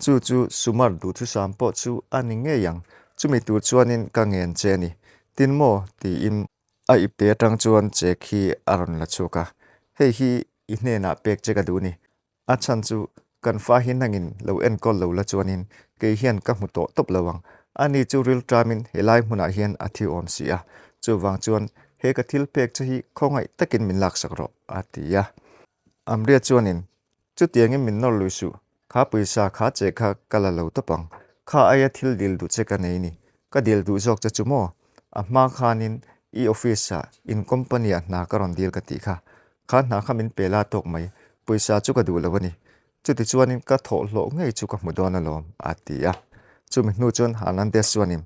A: chu chu Sumar duhthusam pawh chu a ni ngei ang. Chumi tur chuanin ka ngen che a ni. Tin maw? tiin a ipte atang chuan chek hi a rawn la chhuak a. Hei hi i hnenah pek che ka duh ni. A chhan chu kan fa hi nangin lo enkawl lo la chuanin kei hian ka hmu tawh tawp lo ang. Ani chu rilṭamin helai hmunah hian a thi awm si a, chuvang chuan he ka thil pek che hi khawngaih takin min laksak rawh, a ti a. Amria chuanin, Chutiangin min nawr lui suh, kha pawisa kha che kha ka la lo tawp ang. Kha aia thil dil duh che ka nei ni. Ka dil duh zawk che chu maw? A hma khanin i office-ah in company-ah hna ka rawn dil ka tih kha. Kha hna kha min pe la tawk mai, pawisa chu ka duh lo a ni. Chuti chuanin ka thawhhlawh ngei chu ka hmu dawn alawm, a ti a. Chumi hnu chuan Hernandez chuanin,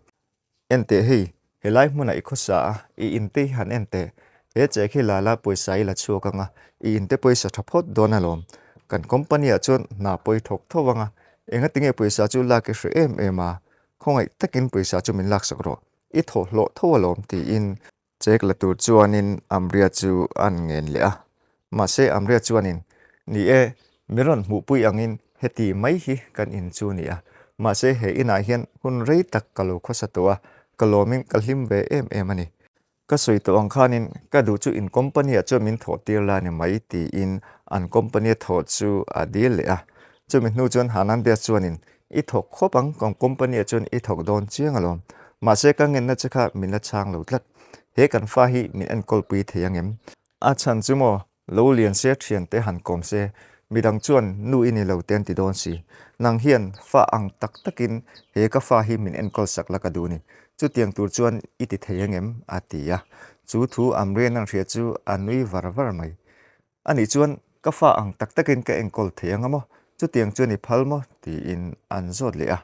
A: En teh hei, helai hmunah i khawsa a, i inte hi han en teh. He che khi la la pawisa i la chhuak ang a, i inte pawisa tha phawt dawn alawm. Kan company-ah chuan hna pawi thawk tho ang a, engatinge pawisa chu lak i hre em em a, khawngaih takin pawisa chu min laksak rawh, i thawhhlawh tho alawm, tiin Chek la tur chuanin Amria chu an ngen leh a. Mahse Amria chuanin, Ni e, mi rawn hmuhpui angin heti mai hi kan in chu ni a. Mahse he inah hian hun rei tak ka lo khawsa tawh a, ka lawmin ka hlim ve em em a ni. Ka sawi tawh ang khanin ka duh chu in company-ah chuan min thawh tir la ni mai tiin an company-a thawh chu a dil leh a. Chumi hnu chuan Hernandez chuanin, I thawk khawp ang, kan company-ah chuan i thawk dawn chiang alawm. Mahse ka ngenna che kha min la chhang lo tlat. He kan fa hi min enkawlpui thei ang em? A chhan chu maw, lo lian se thiante han kawm se, midang chuan nu i ni lo te an ti dawn si. Nang hian fa ang tak takin he ka fa hi min enkawl sak la ka duh ni. Chutiang tur chuan i ti thei ang em? a ti a. Chu thu Amrian an hria chu a nui var var mai. Anih chuan ka fa ang tak takin ka enkawl thei ang a maw? Chutiang chuan i phal maw? tiin an zawt leh a.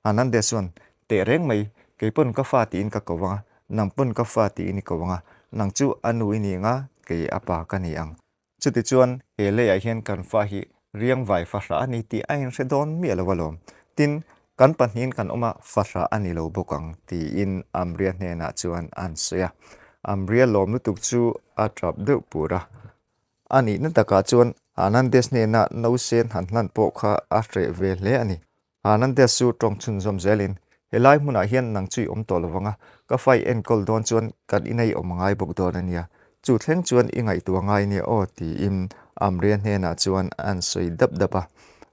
A: Hernandez chuan, Teh reng mai, kei pawn ka fa tiin ka ko ang a, nang pawn ka fa tiin i ko ang a, nang chu a nu i ni ang a, kei a pa ka ni ang. Chutichuan he leiah hian kan fa hi riangvai fahrah a ni tih a inhre dawn miah lo alawm. Tin, kan pahnihin kan awm a, fahrah a ni lo bawk ang, tiin Amria hnenah chuan an sawi a. Amria lawm lutuk chu a tap deuh pur a. A nihna takah chuan Hernandez hnena nausen han hlan pawh kha a hreh ve hle a ni. Hernandez chu tawng chhunzawm zelin, Helai hmunah hian nang chu i awm tawh lo vang a, ka fa i enkawl dawn chuan kan ina i awm ngai bawk dawn a nia. Chu thleng chuan i ngaihtuah ngai nia aw, tiin Amria hnenah chuan an sawi dap dap a.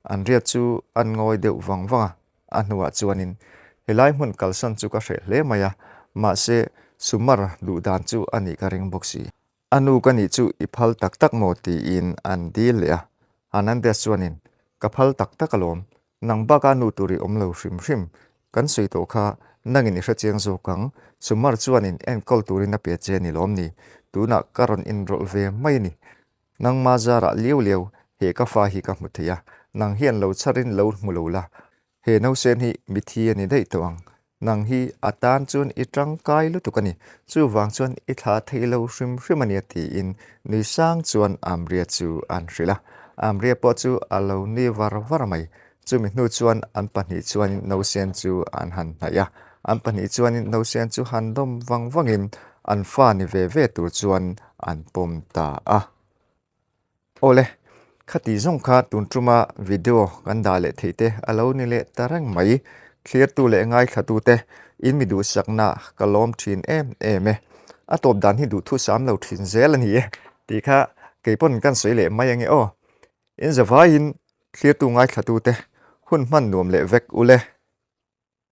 A: Amria chu an ngawi deuh vang vang a, a hnuah chuanin, Helai hmun kalsan chu ka hreh hle mai a, mahse Sumar duh dan chu a nih ka ring bawk si. A nu ka nih chu i phal tak tak maw? tiin an dil leh a. Hernandez chuanin, Ka phal tak tak alawm, Nang baka nu tur i awm lo hrim hrim. Kan sawi tawh kha nangin i hrechiang zawk ang. Sumar chuanin enkawl turin a pe che ni lawm ni? Tunah ka rawn inrawlh ve mai a ni. Nangma zarah liau liau he ka fa hi ka hmu thei a, nang hian lo chharin lo hmu lo la. He nausen hi mithi a ni daih tawh ang. Nang hi a tan chuan i tangkai lutuk a ni, chuvang chuan i thla thei lo hrim hrim a nia tiin nui sang chuan Amria chu an hrilh a. Amria pawh chu a lo ni var var mai. Chumi hnu chuan an pahnih chuanin nausen chu an han hnaih a. An pahnih chuanin nausen chu han dawm vang vangin an fa ni ve ve tur chuan an pawm ta a. Awle, khati zawng kha tun tuma video kan dah leh theih te a lo ni leh ta reng mai. Thlirtu leh ngaithlatute in mi duhsakna ka lawm thin em em e. A tawp dan hi duhthusam lo thin zel a ni e tih kha kei pawn kan sawi leh mai ange aw. In zavaiin thlirtu ngaithlatute hun hman nuam leh vek ule.